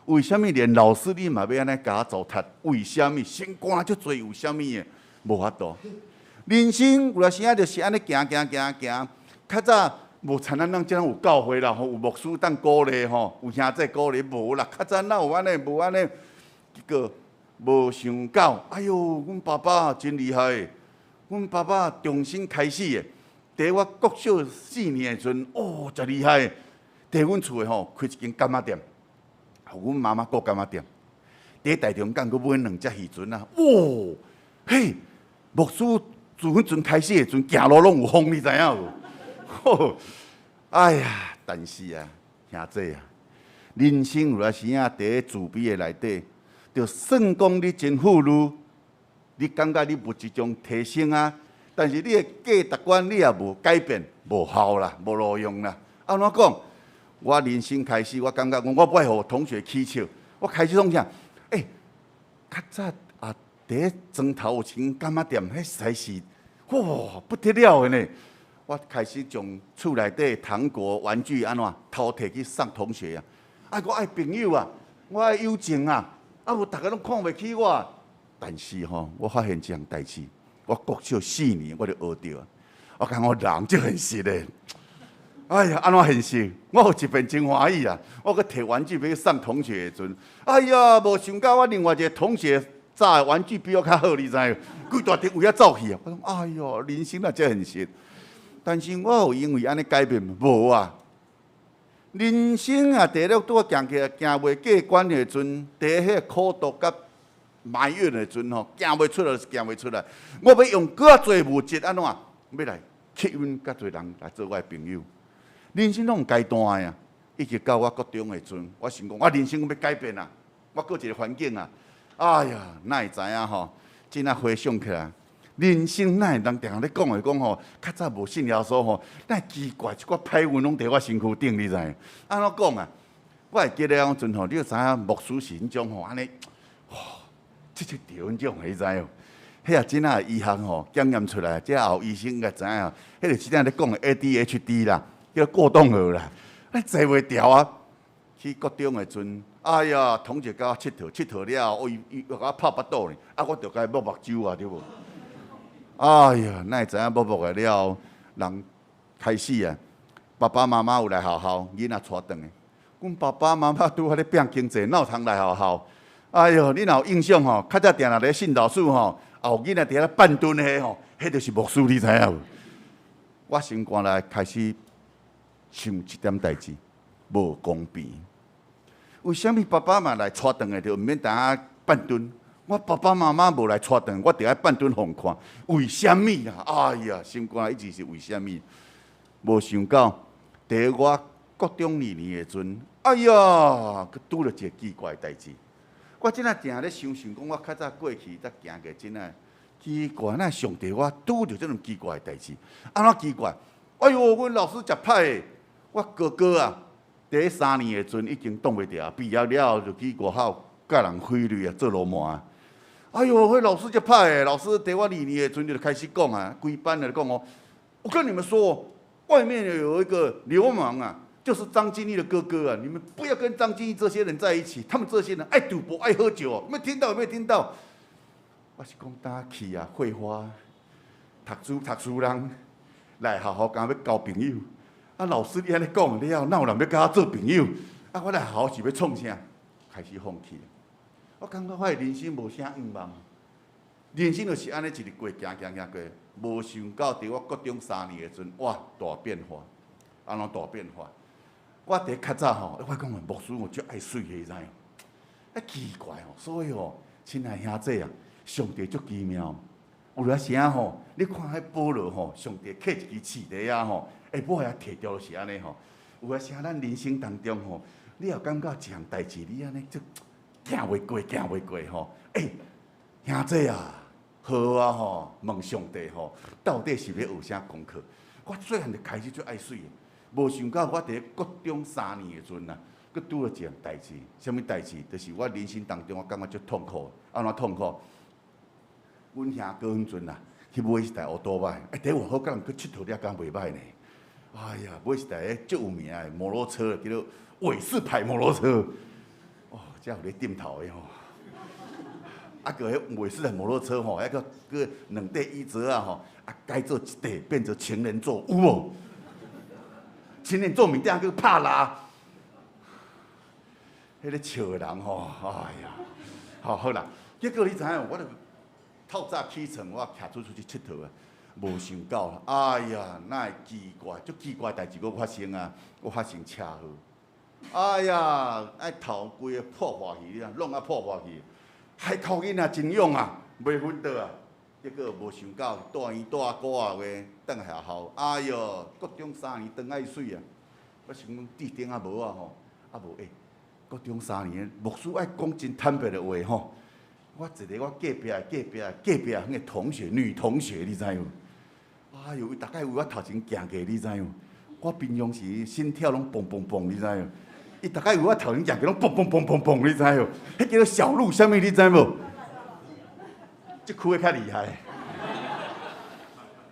為啥物連老師你嘛欲按呢共我糟蹋？為啥物？心肝足濟為啥物的？無法度。人生有時仔就是按呢行行行行，較早無像咱咱這樣有教會啦，吼，有牧師當鼓勵吼，有兄弟鼓勵，無啦。較早哪有按呢？無按呢，結果無想到，哎喲，阮爸爸真厲害，阮爸爸重新開始的。佇我國小四年的時陣，哦，誠厲害。佇阮厝的吼，開一間柑仔店，予阮媽媽顧柑仔店。佇台中港閣買兩隻漁船啊！哇，嘿，牧師自彼陣開始的時陣，行路攏有風，你知影無？哎呀，但是啊，兄弟啊，人生有時啊，佇自卑的內底，就算講你真富裕，你感覺你物質上提升啊，但是你的價值觀你也無改變，無效啦，無路用啦。按怎講？我人生開始，我感覺講我無愛予同學起笑。我開始創啥？欸，較早啊，佇莊頭有一間柑仔店，彼實在是哇不得了的呢。我開始將厝內底糖果、玩具按怎偷提去送同學啊。啊，我愛朋友啊，我愛友情啊，啊無逐个攏看袂起我。但是吼，我發現一項代誌，我國小四年我就學著，我感覺我人足現實的。哎呀，按怎現實？我有一遍真歡喜啊！我閣提玩具欲送同學的時陣，哎呀，無想到我另外一個同學紮的玩具比我較好，你知無？規大陣為遐走去啊！我講，哎喲，人生若遮現實。但是我有因為按呢改變無啊？人生啊，佇咧拄仔行起來，行袂過關的時陣，佇彼個苦毒佮埋怨的時陣吼，行袂出來就是行袂出來。我欲用閣較濟物質按怎，欲來吸引較濟人來做我的朋友。人生攏有階段的啊，一直到我國中的時陣，我想講我人生欲改變啊，我閣一個環境啊。哎呀，哪會知影吼？這仔回想起來，人生哪會人定定咧講的講吼，較早無信耶穌吼，哪會奇怪一寡歹運攏佇我身軀頂，你知？按怎講啊？我會記得彼陣吼，你就知影牧師是彼種吼，按呢，哇，這這著彼種的，你知無？彼也真仔醫學吼檢驗出來，這後醫生應該知影，彼個是這咧講的 ADHD 啦。叫過動兒啦，你坐袂牢啊！去國中的陣，哎呀，同學共我𨑨迌，𨑨迌了後，伊伊共我拍腹肚呢，啊，我就共伊摸目睭啊，對無？哎呀，哪會知影摸摸的了後，人開始啊，爸爸媽媽有來學校，囡仔帶轉來。阮爸爸媽媽拄好咧拼經濟，哪有通來學校？哎喲，你若有印象吼，較早定定咧訓導處吼，有囡仔佇遐半蹲的吼，彼就是牧師，你知影無？我心肝內開始想一點代誌，無公平。為啥物爸爸媽來帶轉來就毋免當遐半蹲？我爸爸媽媽無來帶轉，我著愛半蹲予人看。為啥物啊？哎呀，心肝一直是為啥物？無想到，佇我國中二年的陣，哎呀，閣拄著一个奇怪的代誌。我這仔定咧想想講，我較早過去才行過真仔奇怪，哪上帝我拄著這種奇怪的代誌？按怎奇怪？哎喲，阮老師誠歹的。我哥哥啊，佇三年的陣已經擋袂牢，畢業了後就去外口共人揮淚啊，做鱸鰻。哎喲，彼老師足歹的，老師佇我二年的陣就開始講啊，規班來講哦，我跟你們說，外面有一個流氓啊，就是張金義的哥哥啊，你們不要跟張金義這些人在一起，他們這些人愛賭博、愛喝酒，有沒有聽到？有沒有聽到？我是講當去啊，廢話，讀書讀書人來學校敢欲交朋友。啊，老師你按呢講了，哪有人欲共我做朋友？啊，我來學校是欲創啥？開始放棄。我感覺我的人生無啥願望，人生就是按呢一直過，行行行過，無想到佇我國中三年的時陣，哇，大變化！按怎大變化？我佇較早吼，我講牧師我足愛媠的，你知？啊奇怪吼，所以吼，親愛兄弟啊，上帝足奇妙。有陣時吼，你看彼保羅吼，上帝刻一支刺佇遐吼，下尾也提著就是按呢吼。有陣時咱人生當中吼，你也感覺一項代誌，你按呢就行袂過，行袂過吼。欸，兄弟啊，好啊吼，問上帝吼，到底是欲學啥功課？我細漢就開始足愛媠的，無想到我佇國中三年的時陣啊，閣拄著一項代誌，啥物代誌？就是我人生當中我感覺足痛苦，按怎痛苦？阮兄哥彼陣啊，去買一台歐多擺，欸，佇外口共人去𨑨迌了，敢袂䆀呢？哎呀，買一台彼足有名的摩托車，叫做偉士牌摩托車。哦，這有咧點頭的吼。啊，閣彼袂使摩托車吼，彼個閣兩塊椅子啊吼，啊改做一塊變做情人座，有無？情人座面頂閣拍蠟，彼个笑的人吼，哎呀，好好啦。結果你知影，我就透早起床，我騎出出去𨑨迌啊，無想到，哎呀，哪會奇怪，足奇怪代誌閣發生啊！閣發生車禍。哎呀，愛頭規个破破去，你弄啊破破去。海口囡仔真勇啊，袂昏倒啊！結果無想到，蹛院蹛孤仔話，轉來學校，哎喲，國中3年當愛媠啊！我想講置頂仔帽仔吼，啊無欸，國中三年牧師愛講真坦白的話吼。我一个我隔壁的隔壁的隔壁彼個同學女同學，你知無？哎喲，伊逐擺為我頭前行過，你知無？我平常時心跳攏砰砰砰，你知無？伊逐擺為我頭前行過，攏砰砰砰砰砰，你知無？彼叫做小鹿啥物，你知無？這區的較厲害。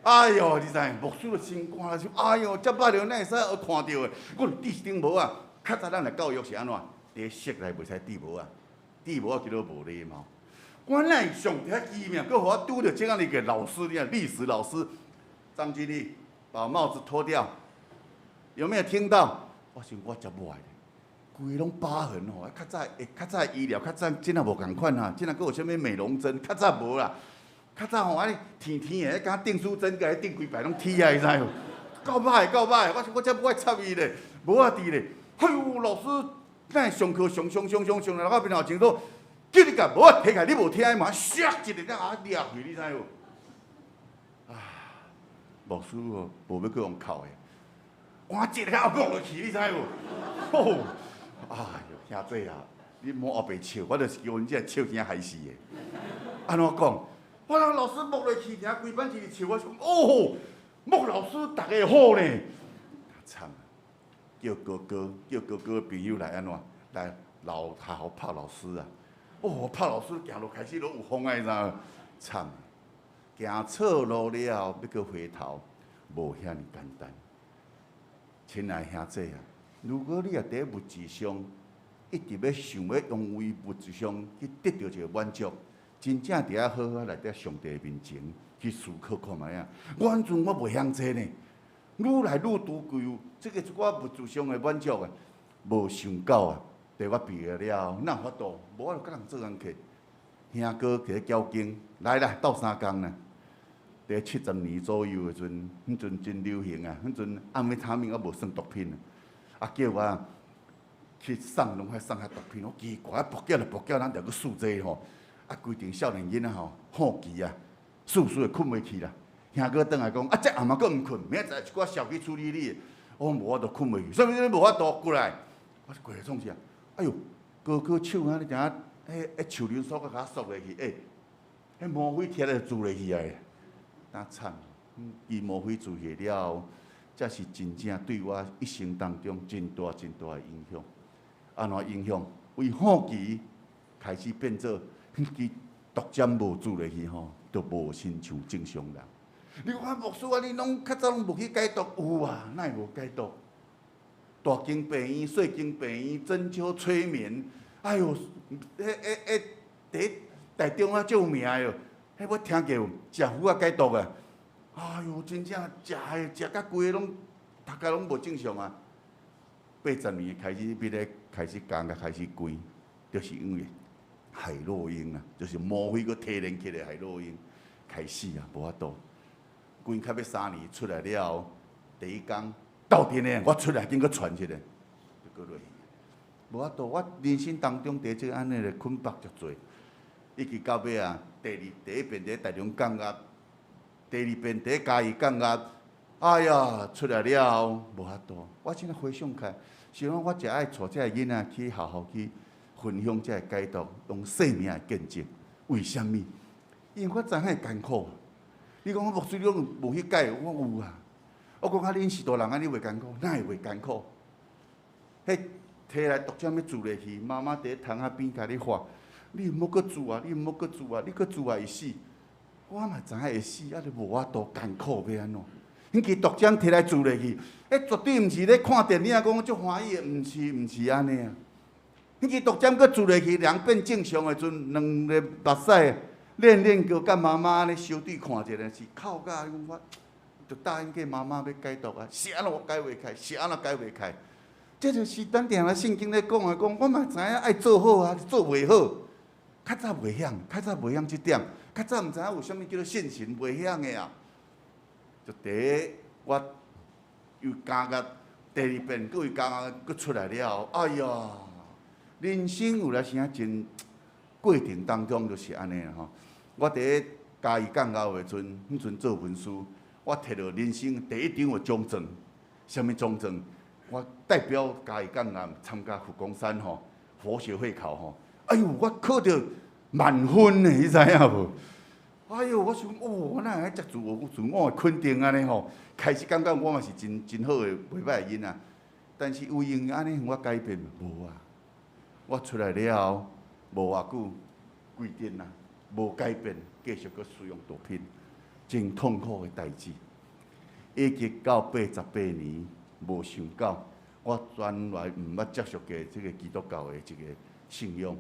哎喲，你知？牧師的心肝就哎喲，這擺著哪會使看著的？我就戴一頂帽仔。較早咱的教育是按怎？佇室內袂使戴帽仔，戴帽仔叫做無禮貌。我哪會上帝遐奇妙，閣予我拄著這樣一個老師，你看歷史老師張金麗，把帽子脫掉，有沒有聽到？我想我真無愛。規個攏疤痕吼，較早會較早醫療較早真仔無仝款哈，這若閣有啥物美容針，較早無啦。較早吼按呢甜甜的，敢訂書針，共伊釘規排攏鐵啊，你知無？夠歹夠歹，我想我才無愛插伊咧，無法佇咧。哎喲，老師，哪會上課上上上上上來我面頭前說，叫你共帽仔提起來，你無聽嘛？唰一个啊掠去，你知無？啊，牧師哦，無欲閣予扣的，我一个啊摸落去，你知無？吼！哎喲，兄弟啊，你莫烏白笑，我就是叫阮這笑驚害死的。按怎講？我人老師摸落去，聽規班一直笑，我想哦，莫老師逐家好呢。慘，叫哥哥，叫哥哥的朋友來按怎？來樓下予拍老師啊！哦，拍老師行路開始攏有風啊，你知無？慘，行錯路了，欲閣回頭，無遐爾簡單。親愛兄弟啊，如果你若佇物質上一直欲想欲用為物質上去得著一個滿足，真正著愛好好來佇上帝面前去思考看覓仔。我按陣我袂曉這呢，愈來愈追求這個一寡物質上的滿足啊，無想到啊，佇我畢業了後，哪有法度？無法度佮人做工課。兄哥佇咧繳經，來啦，鬥相共啦。佇70年左右的時陣，彼陣真流行啊，彼陣安非他命猶無算毒品啊，叫我去送，攏愛送遐毒品。我奇怪，爆叫就爆叫，咱著閣試這吼。啊，規陣少年囡仔吼，好奇啊，試試會睏袂去啦。兄哥轉來講，啊，這暗嘛閣毋睏，明仔載一寡消去處理你。我講無法度睏袂去，啥物你無法度過來？我過來創啥？哎喲，哥哥手按呢定啊，彼彼樹林索閣共我索落去，欸，彼嗎啡摕來就注落去啊！那慘，伊嗎啡注去了後，才是真正對我一生當中真大真大的影響。按怎影響？為好奇開始變做，彼支毒針無注落去吼，就無親像正常人。你講啊，牧師啊，你攏較早攏無去解毒？有啊，哪會無解毒？大間病院、細間病院、針灸、催眠，哎喲，彼彼彼佇台中啊，足有名的，彼我聽過有，食藥仔解毒啊！哎喲，真正食的食甲規个攏，逐家攏無正常啊！80年開始，變咧開始工甲開始關，就是因為海洛因啊，就是嗎啡閣提煉起來海洛因開始啊，無法度。關較欲3年出來了後，第一工鬥陣的，我出來緊閣傳一個，就閣落去。無法度，我人生當中佇這個按呢的捆綁足濟，一直到尾啊，第二第一遍佇台中降壓，第二遍佇嘉義降壓，哎呀，出來了後無法度。我現在回想起來，是講我誠愛帶這个囡仔去學校去分享這個解毒，用生命來見證。為啥物？因為我知影艱苦。你講我牧師，你攏無去解，我有啊。我講啊，恁是大人按呢袂艱苦，哪會袂艱苦？彼提來毒針欲注落去，媽媽佇咧窗仔邊共你喊：你毋好閣注啊！你毋好閣注啊！你閣注啊會死。我嘛知影會死，啊，就無法度艱苦欲按怎？彼支毒針提來注落去，彼絕對毋是咧看電影講足歡喜的，毋是毋是按呢啊。彼支毒針閣注落去，人變正常的陣，兩个目屎練練閣佮媽媽按呢相對看一下，是哭甲我，就答應過媽媽欲戒毒啊，是按怎我戒袂開，是按怎戒袂開。這就是咱定定聖經咧講的，講我嘛知影愛做好啊，做袂好。較早袂曉，較早袂曉這點，較早毋知影有啥物叫做信神，袂曉的啊。就佇咧我又監獄第二遍，閣為監獄閣出來了後，哎呀，人生有來時啊真過程當中就是按呢吼。我佇咧嘉義監獄的陣，彼陣做文書，我摕著人生第一張的獎狀，啥物獎狀？我代表嘉義監獄參加佛光山吼佛學會考吼。哎喲，我考著滿分呢，你知影無？哎喲，我想哦，我哪會遮自我自我的肯定按呢吼？開始感覺我嘛是真真好的，袂䆀的囡仔。但是有閒按呢予我改變無啊？我出來了後無偌久，規陣啊無改變，繼續閣使用毒品，真痛苦的代誌。一直到88年，無想到我原來毋捌接觸過這个基督教的這个信仰，予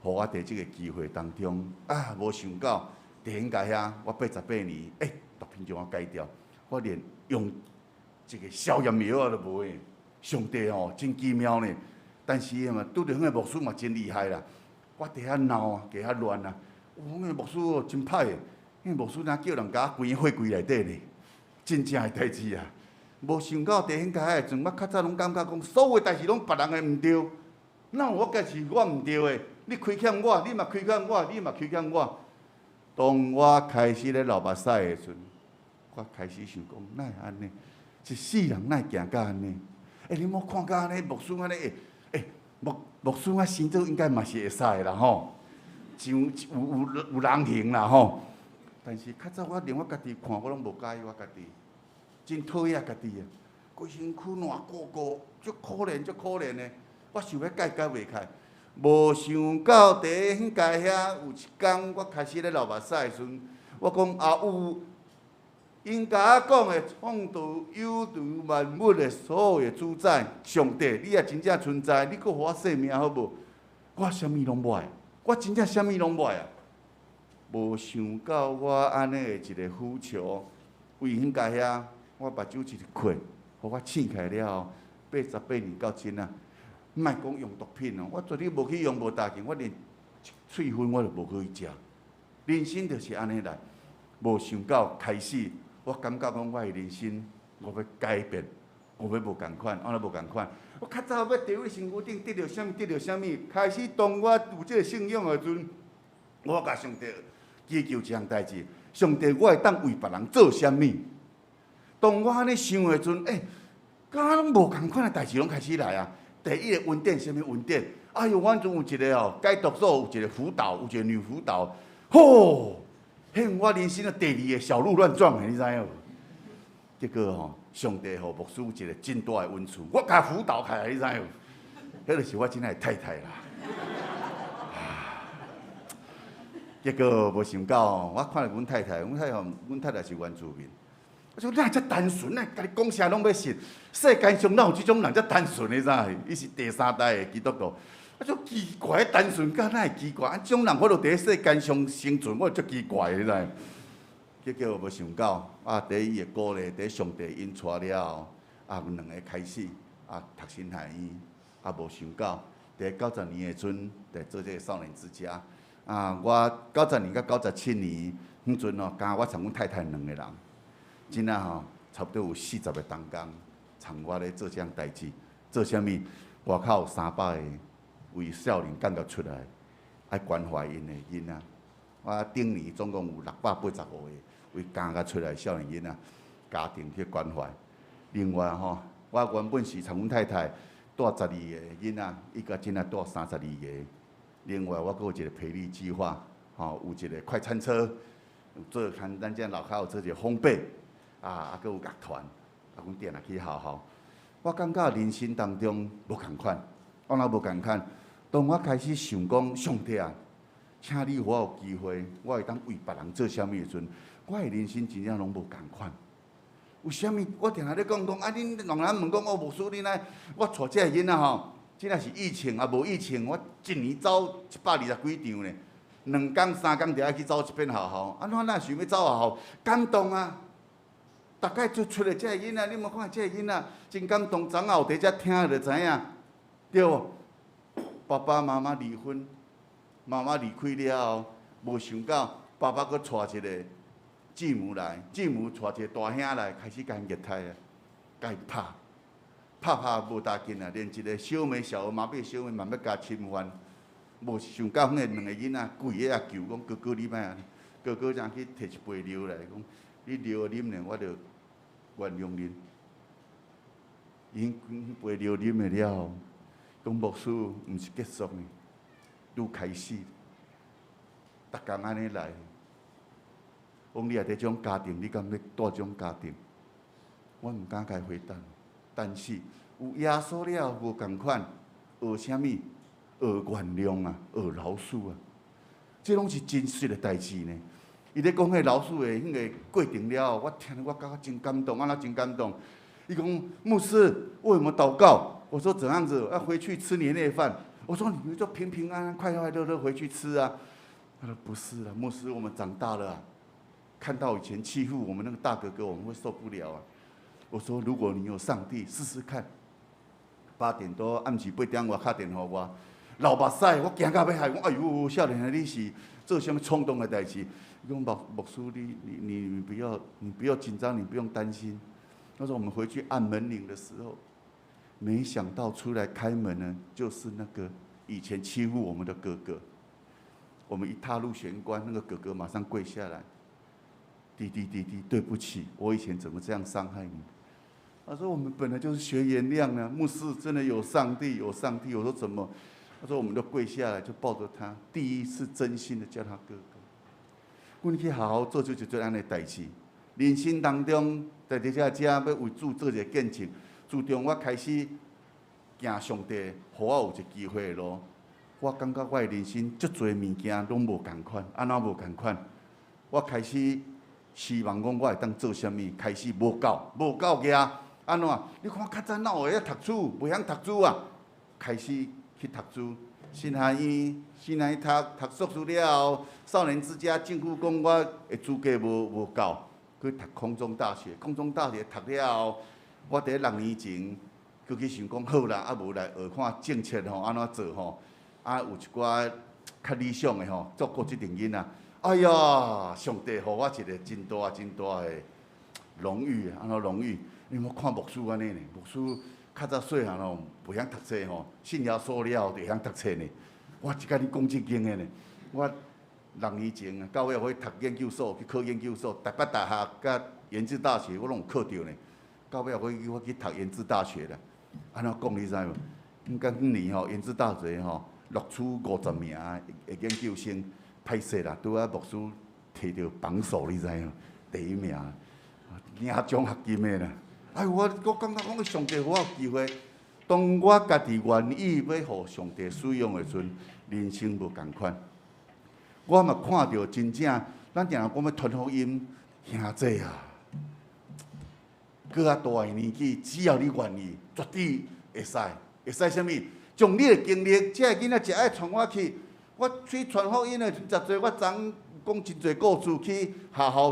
我佇這个機會當中啊，無想到弟兄家遐，我八十八年，欸，毒品將我戒掉，我連用這个消炎藥仔都無的。上帝吼，真奇妙呢。但是嘛，拄著彼个牧師嘛真厲害啦。我佇遐鬧啊，佇遐亂啊，哦，彼个牧師哦真歹的，彼个牧師若叫人共我關貨櫃內底呢，真正的代誌啊！無想到弟兄家的陣，我較早攏感覺講，所有代誌攏別人的毋對，哪有我家是我毋對的？你虧欠我，你嘛虧欠我，你嘛虧欠我。當我開始咧流目屎的時陣，我開始想講，哪會按呢？一世人哪會行到按呢？欸，你莫看甲按呢，牧師按呢，欸欸，牧牧師啊，生做應該嘛是會使的啦吼，像有有有人形啦吼。但是較早我連我家己看，我攏無佮意我家己，真討厭家己啊！規身軀爛糊糊，足可憐足可憐的。我想欲戒戒袂開，無想到佇彼家遐有一工，我開始咧流目屎的時陣，我講啊有，𪜶共我講的創造宇宙萬物的所有的主宰上帝，你若真正存在，你閣予我性命好無？我啥物攏無愛，我真正啥物攏無愛啊！無想到我按呢的一个呼求，為彼家遐，我目睭一直開，予我醒起來了後，88年到今啊，莫講用毒品哦，我絕對無去用無大件，我連一喙薰我都無去食。人生就是按呢來，無想到開始，我感覺講我的人生，我欲改變，我欲無仝款，按怎無仝款？我較早欲佇位身軀頂得著啥物，得著啥物？開始當我有這个信仰的時陣，我共上帝祈求一項代誌，上帝，我會當為別人做啥物？當我按呢想的時陣，欸，敢攏無仝款的代誌攏開始來啊！第一个恩典，啥物恩典？哎喲，阮陣有一个哦，戒毒所有一个輔導，有一个女輔導，吼，彼我人生的第二个小鹿亂撞的，你知影無？結果吼，上帝予牧師一个真大的恩賜，我共輔導起來，你知影無？彼就是我這的太太啦。結果無想到，我看著阮太太，阮太太，阮太太是原住民。我說哪會遮單純呢？共你講啥攏欲信。世間上哪有這種人遮單純的？你知？伊是第三代的基督徒。我說奇怪，單純甲哪會奇怪？啊，這種人我都佇世間上生存，我足奇怪的，你知？結果無想到，啊，佇伊的鼓勵，佇上帝引帶了後，啊，阮兩个開始啊讀神學院，啊，無想到，佇90年的陣，佇做這个少年之家。啊，我90年佮97年，彼陣哦，加我參阮太太兩个人。這仔吼，差不多有40个同工，參我咧做這項代誌，做啥物？外口有300个為少年監獄出來，愛關懷𪜶的囡仔。我頂年總共有685個為監獄出來少年囡仔，家庭去關懷。另外吼，我原本是參阮太太帶12個囡仔，伊佮這仔帶32個。另外，我閣有一個培力計劃，吼，有一個快餐車，做看咱這樓跤有做一個烘焙。啊，啊，閣有樂團，啊，阮定定去學校。我感覺人生當中無仝款，我若無仝款。當我開始想講，上帝啊，請你予我有機會，我會當為別人做啥物的時陣，我的人生真正攏無仝款。為啥物？我定定咧講講，啊，恁人人問講，哦，牧師，你哪？我帶這个囡仔吼，這若是疫情啊，無疫情，我一年走120幾場呢，2工3工就愛去走一遍學校。按怎咱想欲走學校？感動啊！逐擺就出來這个囡仔，你無看這个囡仔真感動。昨昏有佇遮聽就知影，對無？爸爸媽媽離婚，媽媽離開了後，無想到爸爸閣娶一个繼母來，繼母娶一個大兄來，開始共𪜶虐待啊，共𪜶拍，拍拍無焦緊啊，連一個小妹小兒麻痹小妹嘛欲共侵犯，無想到彼个兩个囡仔跪咧遐求講哥哥你莫按呢，哥哥才去提一杯尿來講，你尿啉呢，我就原諒恁。𪜶彼杯尿啉了了後，講牧師毋是結束呢，拄開始，逐工按呢來。講你若佇這種家庭，你敢欲蹛這種家庭？我毋敢共伊回答。但是有耶穌了後無仝款，學啥物？學原諒啊，學饒恕啊，這攏是真實的代誌呢。伊咧講彼個饒恕的彼个過程了後，我聽我感覺真感動，按怎真感動？伊講牧師為我們禱告，我說怎樣子？要回去吃年夜飯。我說你們就平平安安、快快樂樂回去吃啊。他說不是啦，牧師，我們長大了啊，看到以前欺負我們那個大哥哥，我們會受不了啊。我說如果你有上帝，試試看。8點多暗時8點外敲電話我，流目屎，我驚到欲死。我哎喲，少年你是做啥物衝動的代誌？伊講牧牧師，你你你不要，你不要緊張，你不用擔心。他說我們回去按門鈴的時候，沒想到出來開門呢，就是那個以前欺負我們的哥哥。我們一踏入玄關，那個哥哥馬上跪下來，弟弟弟弟，對不起，我以前怎麼這樣傷害你？他說我們本來就是學原諒啊，牧師真的有上帝，有上帝。我說怎麼？他說我們都跪下來就抱着他，第一次真心的叫他哥哥。阮去學校做出一做按呢代誌，人生當中佇佇遮遮欲為主做一个見證。自從我開始行上帝，予我有一個機會的路，我感覺我的人生足濟物件攏無仝款，按怎無仝款？我開始希望講我會當做啥物，開始無夠，無夠額，按怎？你看較早哪有會曉讀書，袂曉讀書啊？開始去讀書，新學院，新學院讀讀碩士了後，少年之家政府講我的資格無無夠，去讀空中大學，空中大學讀了後，我佇6年前，閣去想講好啦，啊無來學看政策吼，按怎做吼，啊有一寡較理想的吼，照顧這陣囡仔。哎呀，上帝予我一個真大真大的榮譽，按怎榮譽？你無看牧師按呢呢？牧師較早細漢吼，袂曉讀冊吼，信耶穌了後就會曉讀冊呢。我這共你講正經的呢，我6年前啊，到尾去讀研究所，去考研究所，台北大學佮研究大學我攏有考著呢。到尾我去讀研究大學啦。按怎講你知無？毋過彼年吼，研究大學吼，錄取50名的研究生，歹勢啦，拄仔牧師提著榜首，你知無？第一名，領獎學金的啦。哎，我感覺講上帝予我有機會，當我家己願意欲予上帝使用的時陣，人生無仝款。我嘛看著真正，咱定定講欲傳福音，兄弟啊，閣較大的年紀，只要你願意，絕對會使。會使啥物？將你的經歷，這个囡仔誠愛帶我去，我去傳福音的實濟，我昨講真濟故事去學校，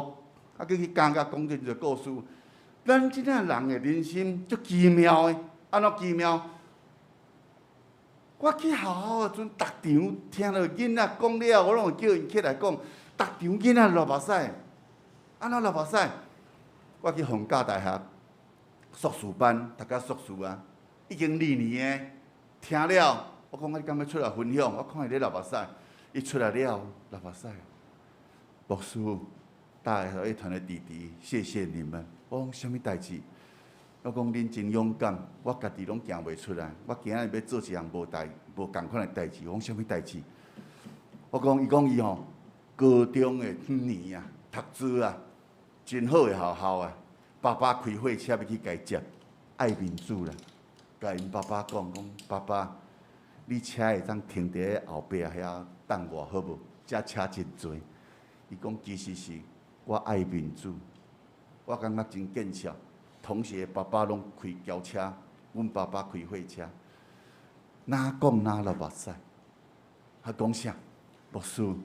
啊，閣去監獄講真濟故事。咱這仔人的人生足奇妙的，按怎奇妙？我去學校的陣，逐場聽著囡仔講了，我攏會叫𪜶起來講。逐場囡仔流目屎，按怎流目屎？我去逢甲大學碩士班讀甲碩士啊，已經二年的，聽了，我講你敢欲出來分享？我看伊咧流目屎，伊出來了流目屎。牧師，大愛團的弟弟，謝謝你們。我講啥物代誌？我講恁真勇敢，我家己攏行袂出來。我今仔日欲做一項無代無仝款的代誌。我講啥物代誌？我講伊講伊吼，高中的彼年啊，讀書啊，真好的學校啊，爸爸開貨車欲去共伊接，愛面子啦，共𪜶爸爸講講，爸爸，你車會當停佇後壁遐等我好無？遮車真濟。伊講其實是我愛面子，我感覺真見笑。同學爸爸攏開轎車，阮爸爸開貨車。哪講哪流目屎。他講啥？牧師，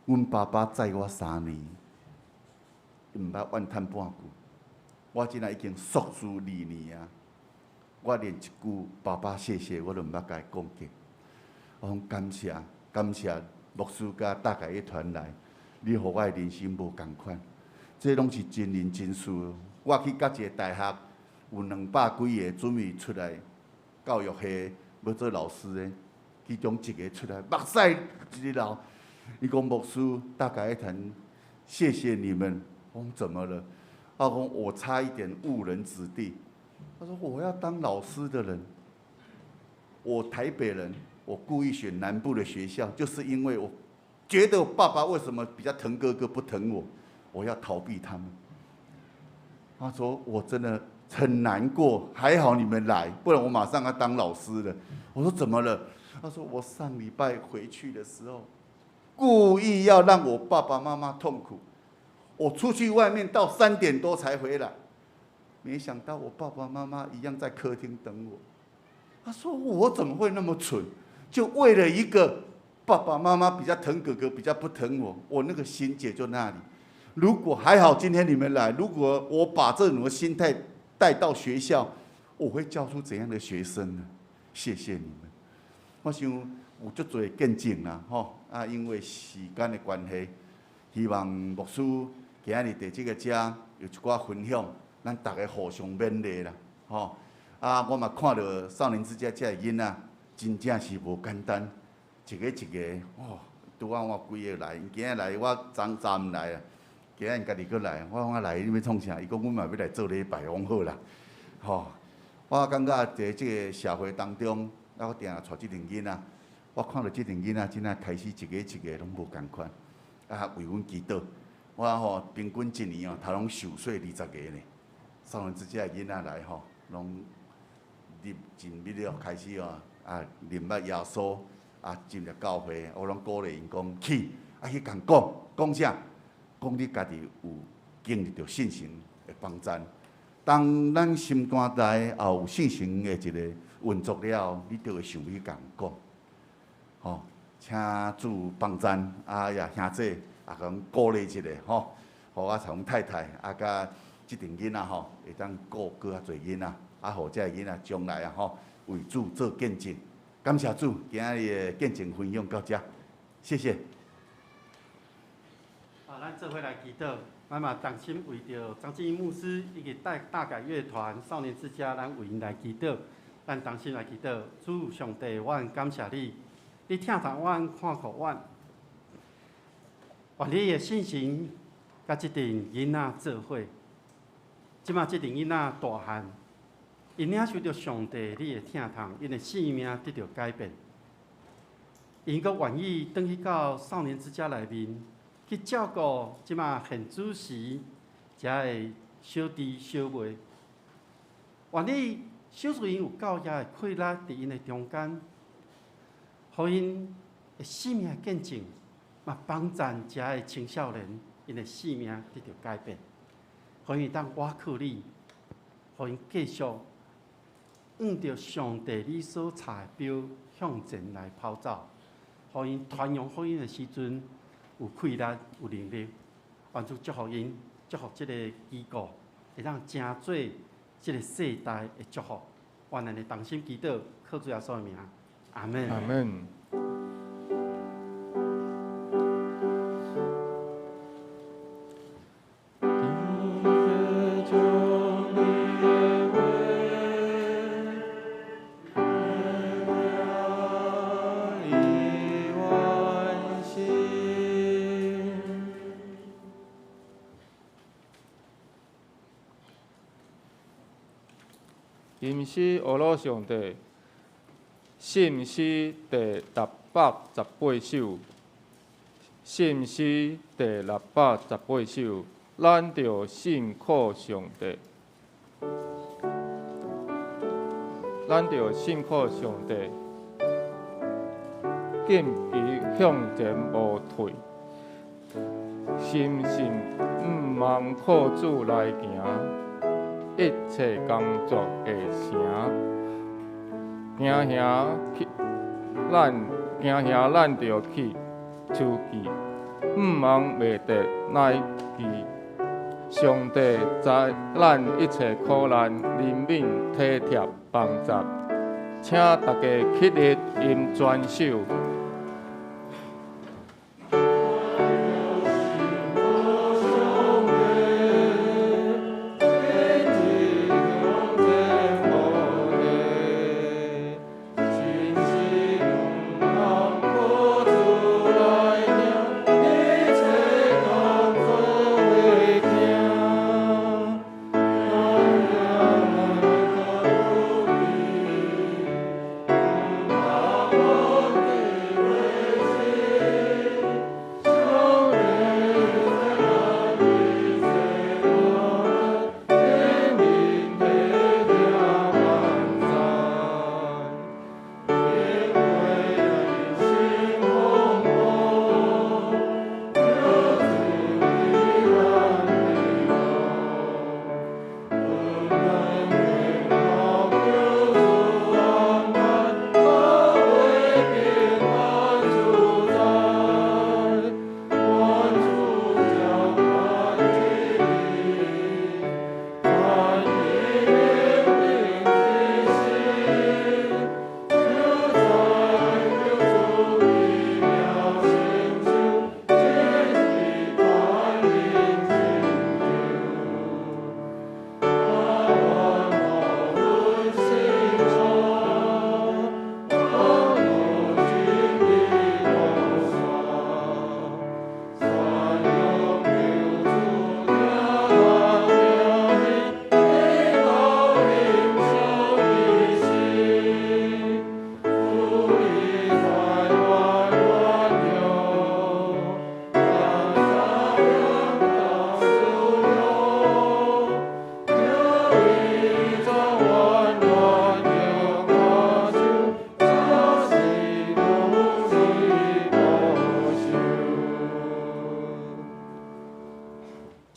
阮爸爸載我3年，毋捌怨嘆半句。我這若已經碩士2年啊，我連一句爸爸謝謝我都毋捌共伊講過。我講感謝感謝牧師佮大家一團來，你予我的人生無仝款，這攏是真人真事。我去佮一個大學，有200幾个準備出來教育系欲做老師的，其中一个出來目屎一直流。伊講牧師，大家一團，謝謝你們。我講怎麼了？他講我差一點誤人子弟。他說我要當老師的人，我台北人，我故意選南部的學校，就是因為我覺得我爸爸為什麼比較疼哥哥不疼我，我要逃避他們。他說我真的很難過，還好你們來，不然我馬上要當老師了。我說怎麼了？他說我上禮拜回去的時候，故意要讓我爸爸媽媽痛苦。我出去外面到3點多才回來，沒想到我爸爸媽媽一樣在客廳等我。他說我怎麼會那麼蠢？就為了一個爸爸媽媽比較疼哥哥，比較不疼我，我那個心結就那裡。如果還好今天你們來，如果我把這種心態帶到學校，我會教出怎樣的學生呢？謝謝你們。我想有足濟見證啦，吼啊，因為時間的關係，希望牧師今仔日佇這個遮有一寡分享，咱逐家互相勉勵啦，吼啊，我嘛看著少年之家這个囡仔，真正是無簡單，一个一个哦，拄仔我幾个來，𪜶今仔來，我昨早毋來啊，今仔𪜶家己閣來，我講啊來，你欲創啥？伊講阮嘛欲來做禮拜，我講好啦，吼，我感覺佇這个社會當中，啊，我定定帶這陣囡仔，我看著這陣囡仔，真正開始一个一个攏無仝款，啊，為阮祈禱，我吼平均一年哦，頭攏受洗20個呢。少年之家的囡仔來吼，攏入進入了開始哦，啊，認捌耶穌，啊，進入教會，我攏鼓勵𪜶講去，啊去共講，講啥？講你家己有經歷著聖神的幫贊。當咱心肝內也有聖神的一個運作了後，你就會想欲去共講，吼，請主幫贊，啊也兄姊也共鼓勵一下，吼，予我阮太太啊，佮這陣囡仔吼，會當顧閣較濟囡仔，啊，予這个囡仔將來啊吼，為主做見證。感謝主，今仔日的見證分享到這，謝謝。啊，咱做伙來祈禱，咱嘛同心為著張志英牧師以及帶大改樂團少年之家，咱為𪜶來祈禱。咱同心來祈禱，主上帝，阮感謝你，你疼惜阮，看顧阮，願你的聖神佮這陣囡仔做伙。這馬這陣囡仔大漢，𪜶領受著上帝你的疼痛，𪜶的生命得著改變。𪜶閣願意轉去到少年之家內面去照顧這馬現主時遮的小弟小妹。願你賞賜𪜶有夠額的氣力佇𪜶的中間，予𪜶的生命見證，嘛幫贊遮的青少年，𪜶的生命得著改變。予𪜶當倚靠你，予𪜶繼續按著上帝你所插的標向前來跑走，予𪜶傳揚福音的時陣有氣力、有能力。願主祝福𪜶，祝福這個機構，會當成做這個世代的祝福。願咱的同心祈禱，靠主耶穌的名，阿門。阿門。吟詩學魯上帝，信詩第618首，信詩第618首，咱著信靠上帝，咱著信靠上帝，堅持向前無退，深信毋茫靠主來行。一切工作會成。驚嚇去，咱驚嚇咱著去出去，毋望袂得乃至上帝知咱一切苦難，憐憫體貼幫助，請大家起立用全手。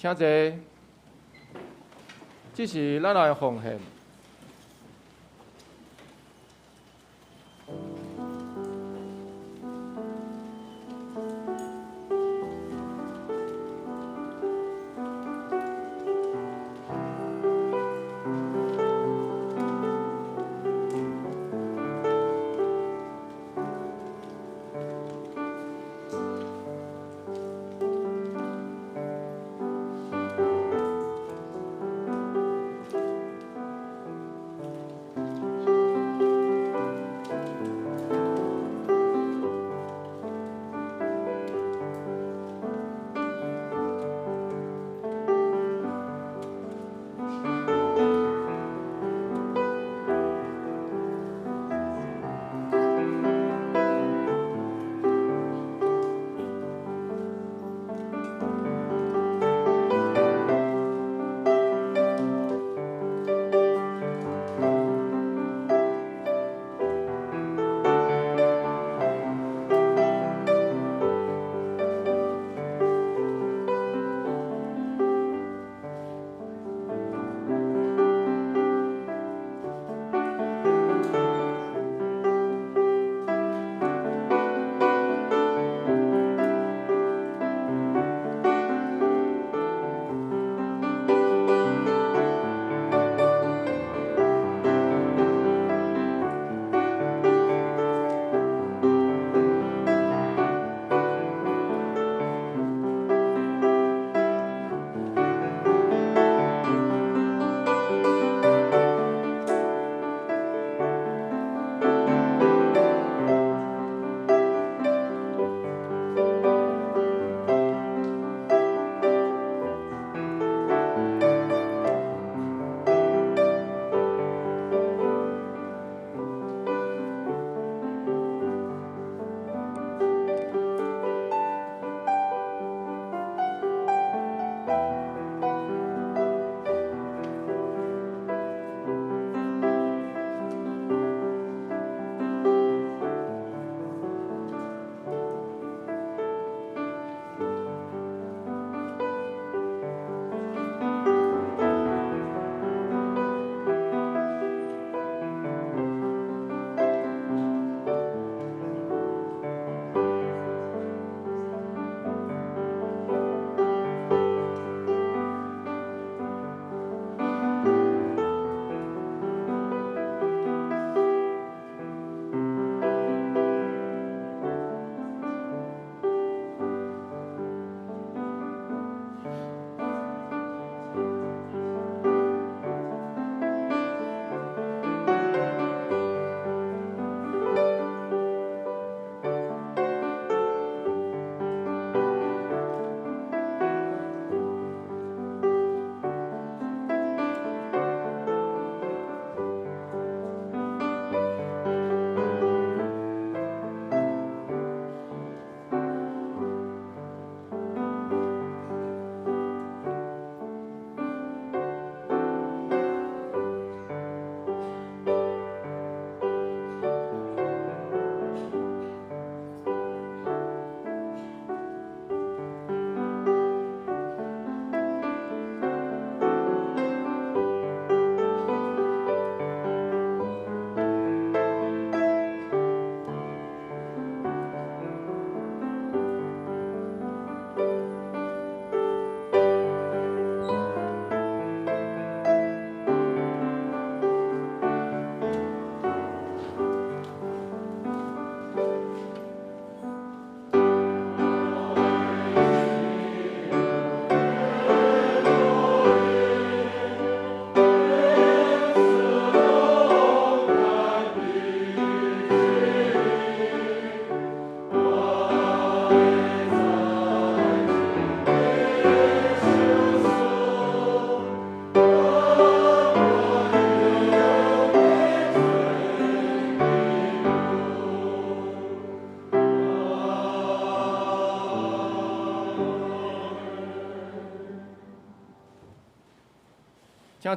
請坐，這是咱來奉獻。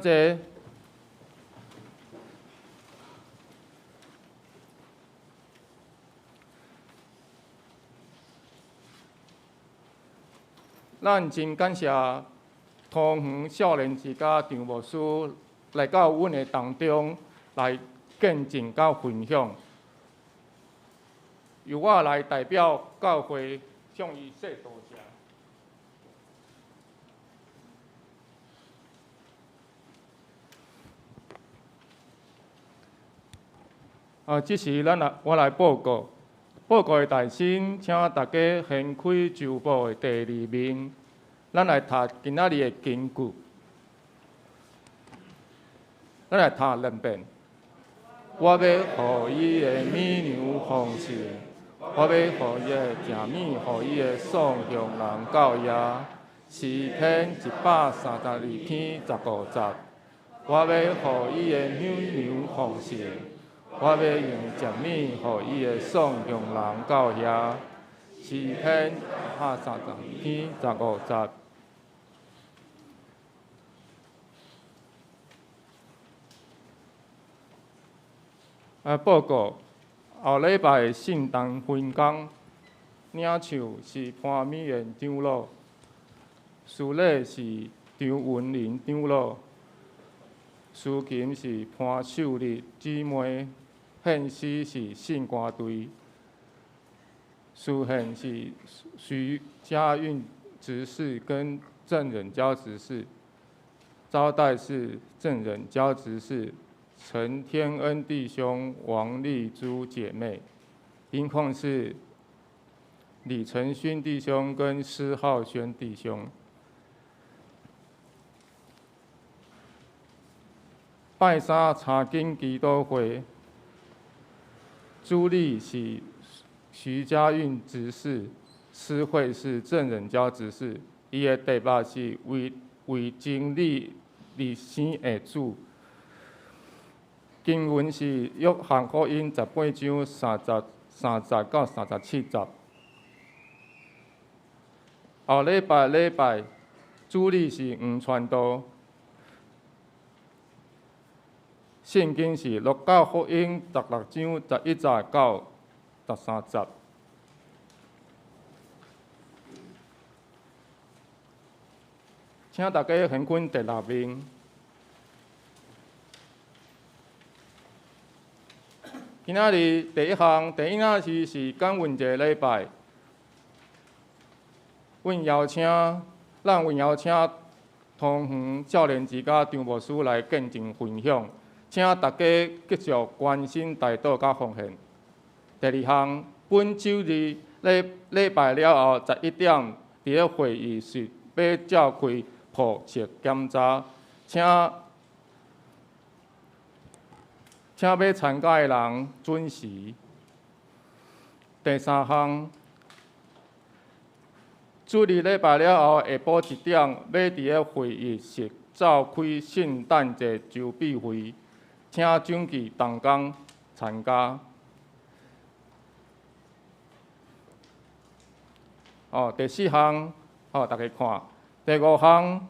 請坐。咱真感謝桃園少年之家張牧師來到阮的當中來見證佮分享，由我來代表教會向伊說多謝。啊，這時咱來我來報告，報告的大先，請大家掀開週報的第二面，咱來讀今仔日的經句。咱來讀兩遍。我欲予伊的乳娘豐盛，我欲予伊的食物，予伊的喪鄉人到遐。詩篇132篇15節。我欲予伊的乳娘豐盛，我欲用食物，予伊的喪鄉人到遐。詩篇132篇15節。啊，報告後禮拜的聖誕分工，領袖是潘美賢長老，司禮是張文玲長老，司琴是潘秀麗姊妹，獻詩是聖歌隊，司獻是徐家運執事跟鄭忍嬌執事，招待是鄭忍嬌執事。陳天恩弟兄、王麗珠姐妹，音控是李承勳弟兄跟施浩軒弟兄。拜三查經祈禱會，主禮是徐家運執事，司會是鄭忍嬌執事。伊的題目是為為真理而生的主。經文是約翰福音18章33節到37節。後禮拜禮拜主禮是黃傳道，聖經是路加福音16章11節到13節。請大家掀開第六面。今仔日第一項，第一仔是是感恩節禮拜，阮邀請，咱阮邀請桃園少年之家張牧師來見證分享，請大家繼續關心代禱佮奉獻。第二項，本週日禮禮拜了後11點，佇咧會議室欲召開普測檢查，請。請欲參加的人準時。第三項，主日禮拜了後，下晡1點，欲佇咧會議室召開聖誕節籌備會，請長期同工參加。哦，第四項，好，大家看。第五項，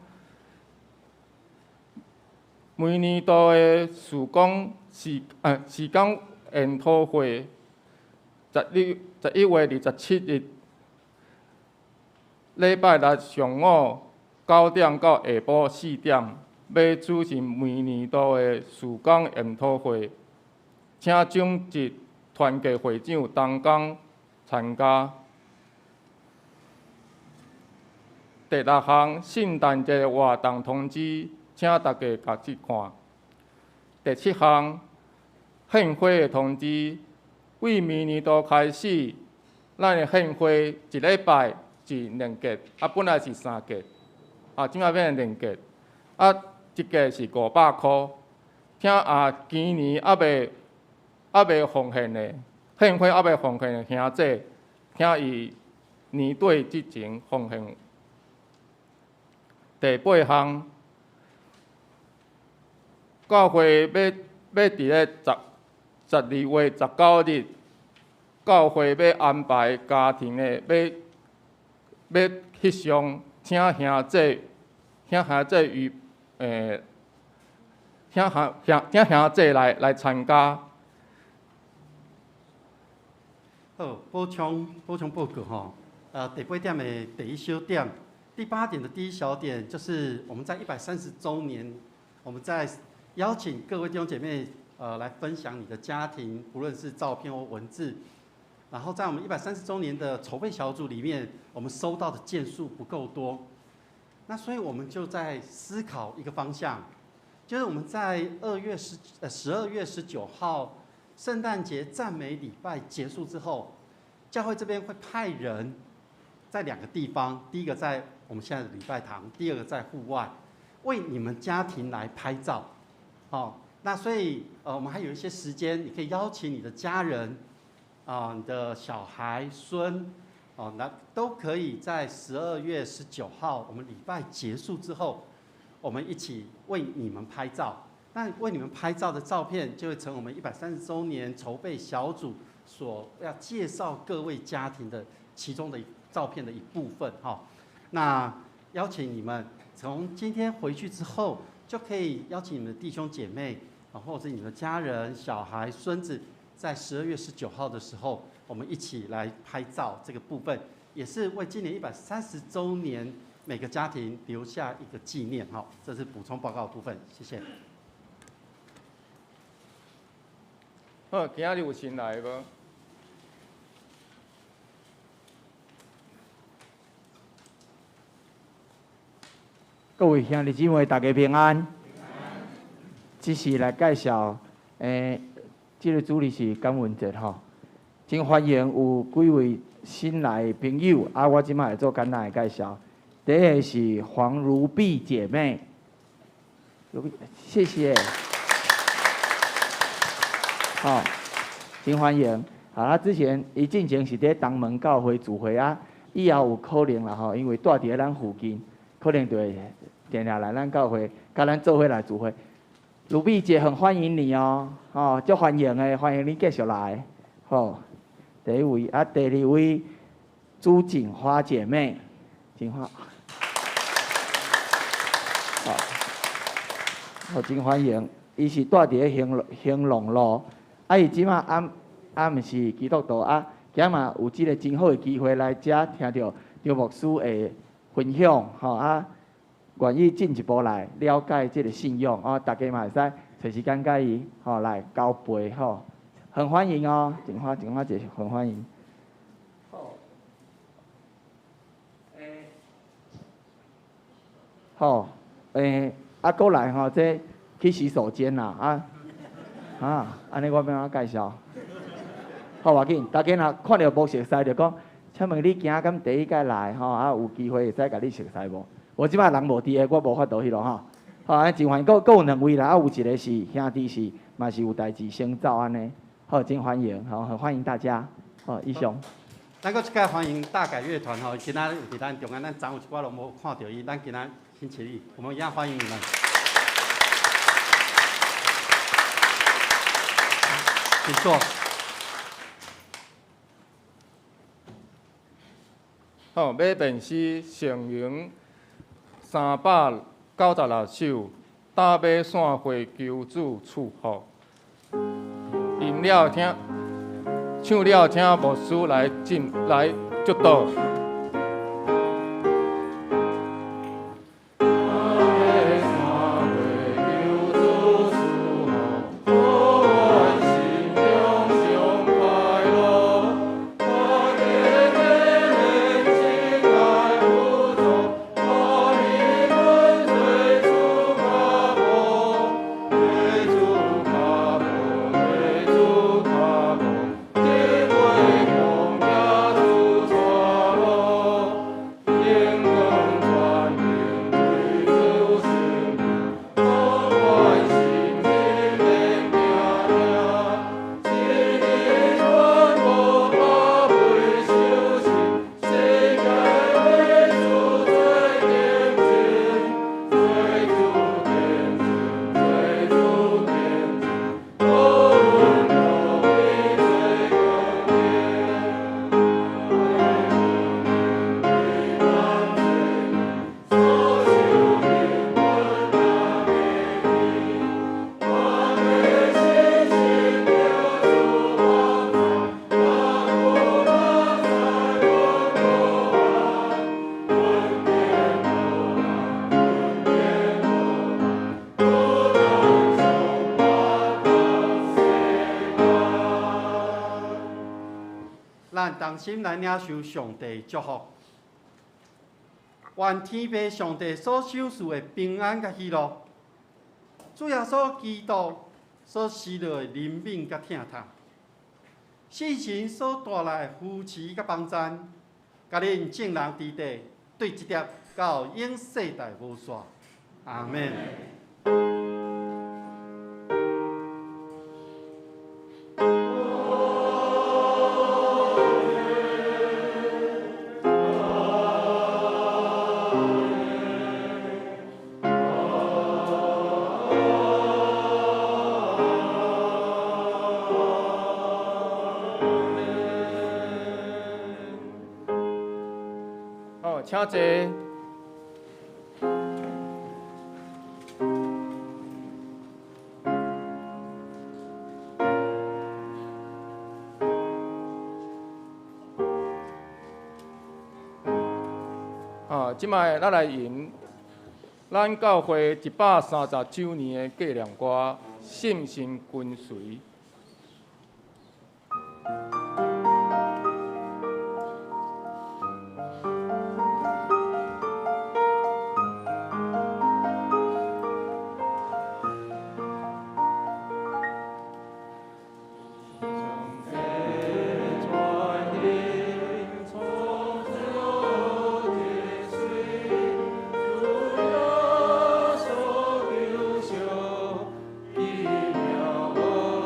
每年度的事工時事工研討會，11月27日，禮拜六上午9點到下晡4點，欲舉行每年度的事工研討會，請總職團契會長同工參加。第六項，聖誕節活動通知，請大家共去看。第七項，獻花的通知，對明年度開始，咱的獻花一禮拜是兩節，啊，本來是三節，啊，這擺變兩節，啊，一節是500箍。請啊，今年猶未奉獻的，獻花猶未奉獻的兄弟，請伊年底之前奉獻。第八項，教會欲欲佇咧12月19日，教會欲安排家庭的欲欲翕相，請兄弟請兄弟預兄兄兄兄姊來參加。好，補充報告吼，第八點的第一小點，第八點的第一小點，就是我們在130週年，我們在邀請各位弟兄姐妹，來分享你的家庭，不論是照片或文字。然後在我們130週年的籌備小組裡面，我們收到的件數不夠多，那所以我們就在思考一個方向，就是我們在12月19號聖誕節讚美禮拜結束之後，教會這邊會派人在兩個地方，第一個在我們現在的禮拜堂，第二個在戶外，為你們家庭來拍照。好，那所以我們還有一些時間，你可以邀請你的家人啊，你的小孩、孫，哦，那都可以在十二月十九號我們禮拜結束之後，我們一起為你們拍照。那為你們拍照的照片，就會成我們130週年籌備小組所要介紹各位家庭的其中的照片的一部分哈。那邀請你們從今天回去之後，就可以邀請你們的弟兄姐妹啊，或者是你們的家人、小孩、孫子，在十二月十九號的時候，我們一起來拍照這個部分，也是為今年130週年每個家庭留下一個紀念哈。這是補充報告的部分，謝謝。好，今仔日有新來無？各位兄弟姊妹，大家平安。這是來介紹，這個主日是感恩節吼，真歡迎有幾位新來的朋友。啊，我這擺會做簡單的介紹。第一個是黃如碧姐妹，如碧，謝謝。好，真歡迎。好，啊，之前伊進前是佇東門教會聚會啊，以後有可能啦吼，因為住佇咱附近，可能就會定定來咱教會，佮咱做伙來聚會。如碧姐很歡迎你哦，哦，足歡迎的，歡迎你繼續來。好，第一位啊，第二位朱錦花姐妹，錦花，好，好，真歡迎。伊是住佇咧興隆路。啊！伊這馬啊，毋是基督徒啊，今嘛有這個真好的機會來遮聽著張牧師的分享，吼啊，願意進一步來了解這個信仰，哦，大家嘛會使揣時間佮伊吼來交陪吼，很歡迎哦，錦花錦花姐很歡迎。好，好，啊，閣來吼，這去洗手間啦，啊。啊，按呢我欲按怎介紹？好，無要緊，大家若看著無熟似，就講，請問你今仔敢第一擺來吼？啊，有機會會使共你熟似無？我這擺人無佇个，我無法度彼囉吼。好，啊，真歡迎，閣有兩位啦，啊，有一個是兄弟是，嘛是有代誌先走按呢。好，真歡迎，好，很歡迎大家。好，以上。咱閣一擺歡迎大改樂團吼，今仔日有佇咱中間，咱昨有一寡攏無看著伊，咱今仔先起立，我們一樣歡迎你們。請坐。好，馬便詩聖詠396首，搭馬散會求主賜福。吟了請，唱了請牧師來進來祝禱。主。同心來領受上帝祝福。願天父上帝所賞賜的平安佮喜樂，主耶穌基督所施落的憐憫佮疼痛，聖神所帶來的扶持佮幫贊，佮恁眾人佇底，對這粒到永世代無煞。阿們。好，請坐。啊，這擺咱來吟咱教會130週年的紀念歌《信心跟隨》。主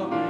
耶穌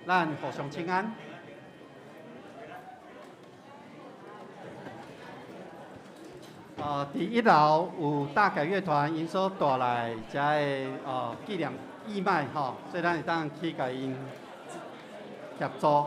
咱互相請安。佇一樓有大改樂團𪜶所帶來遮的紀念義賣吼，所以咱會當去共𪜶協助。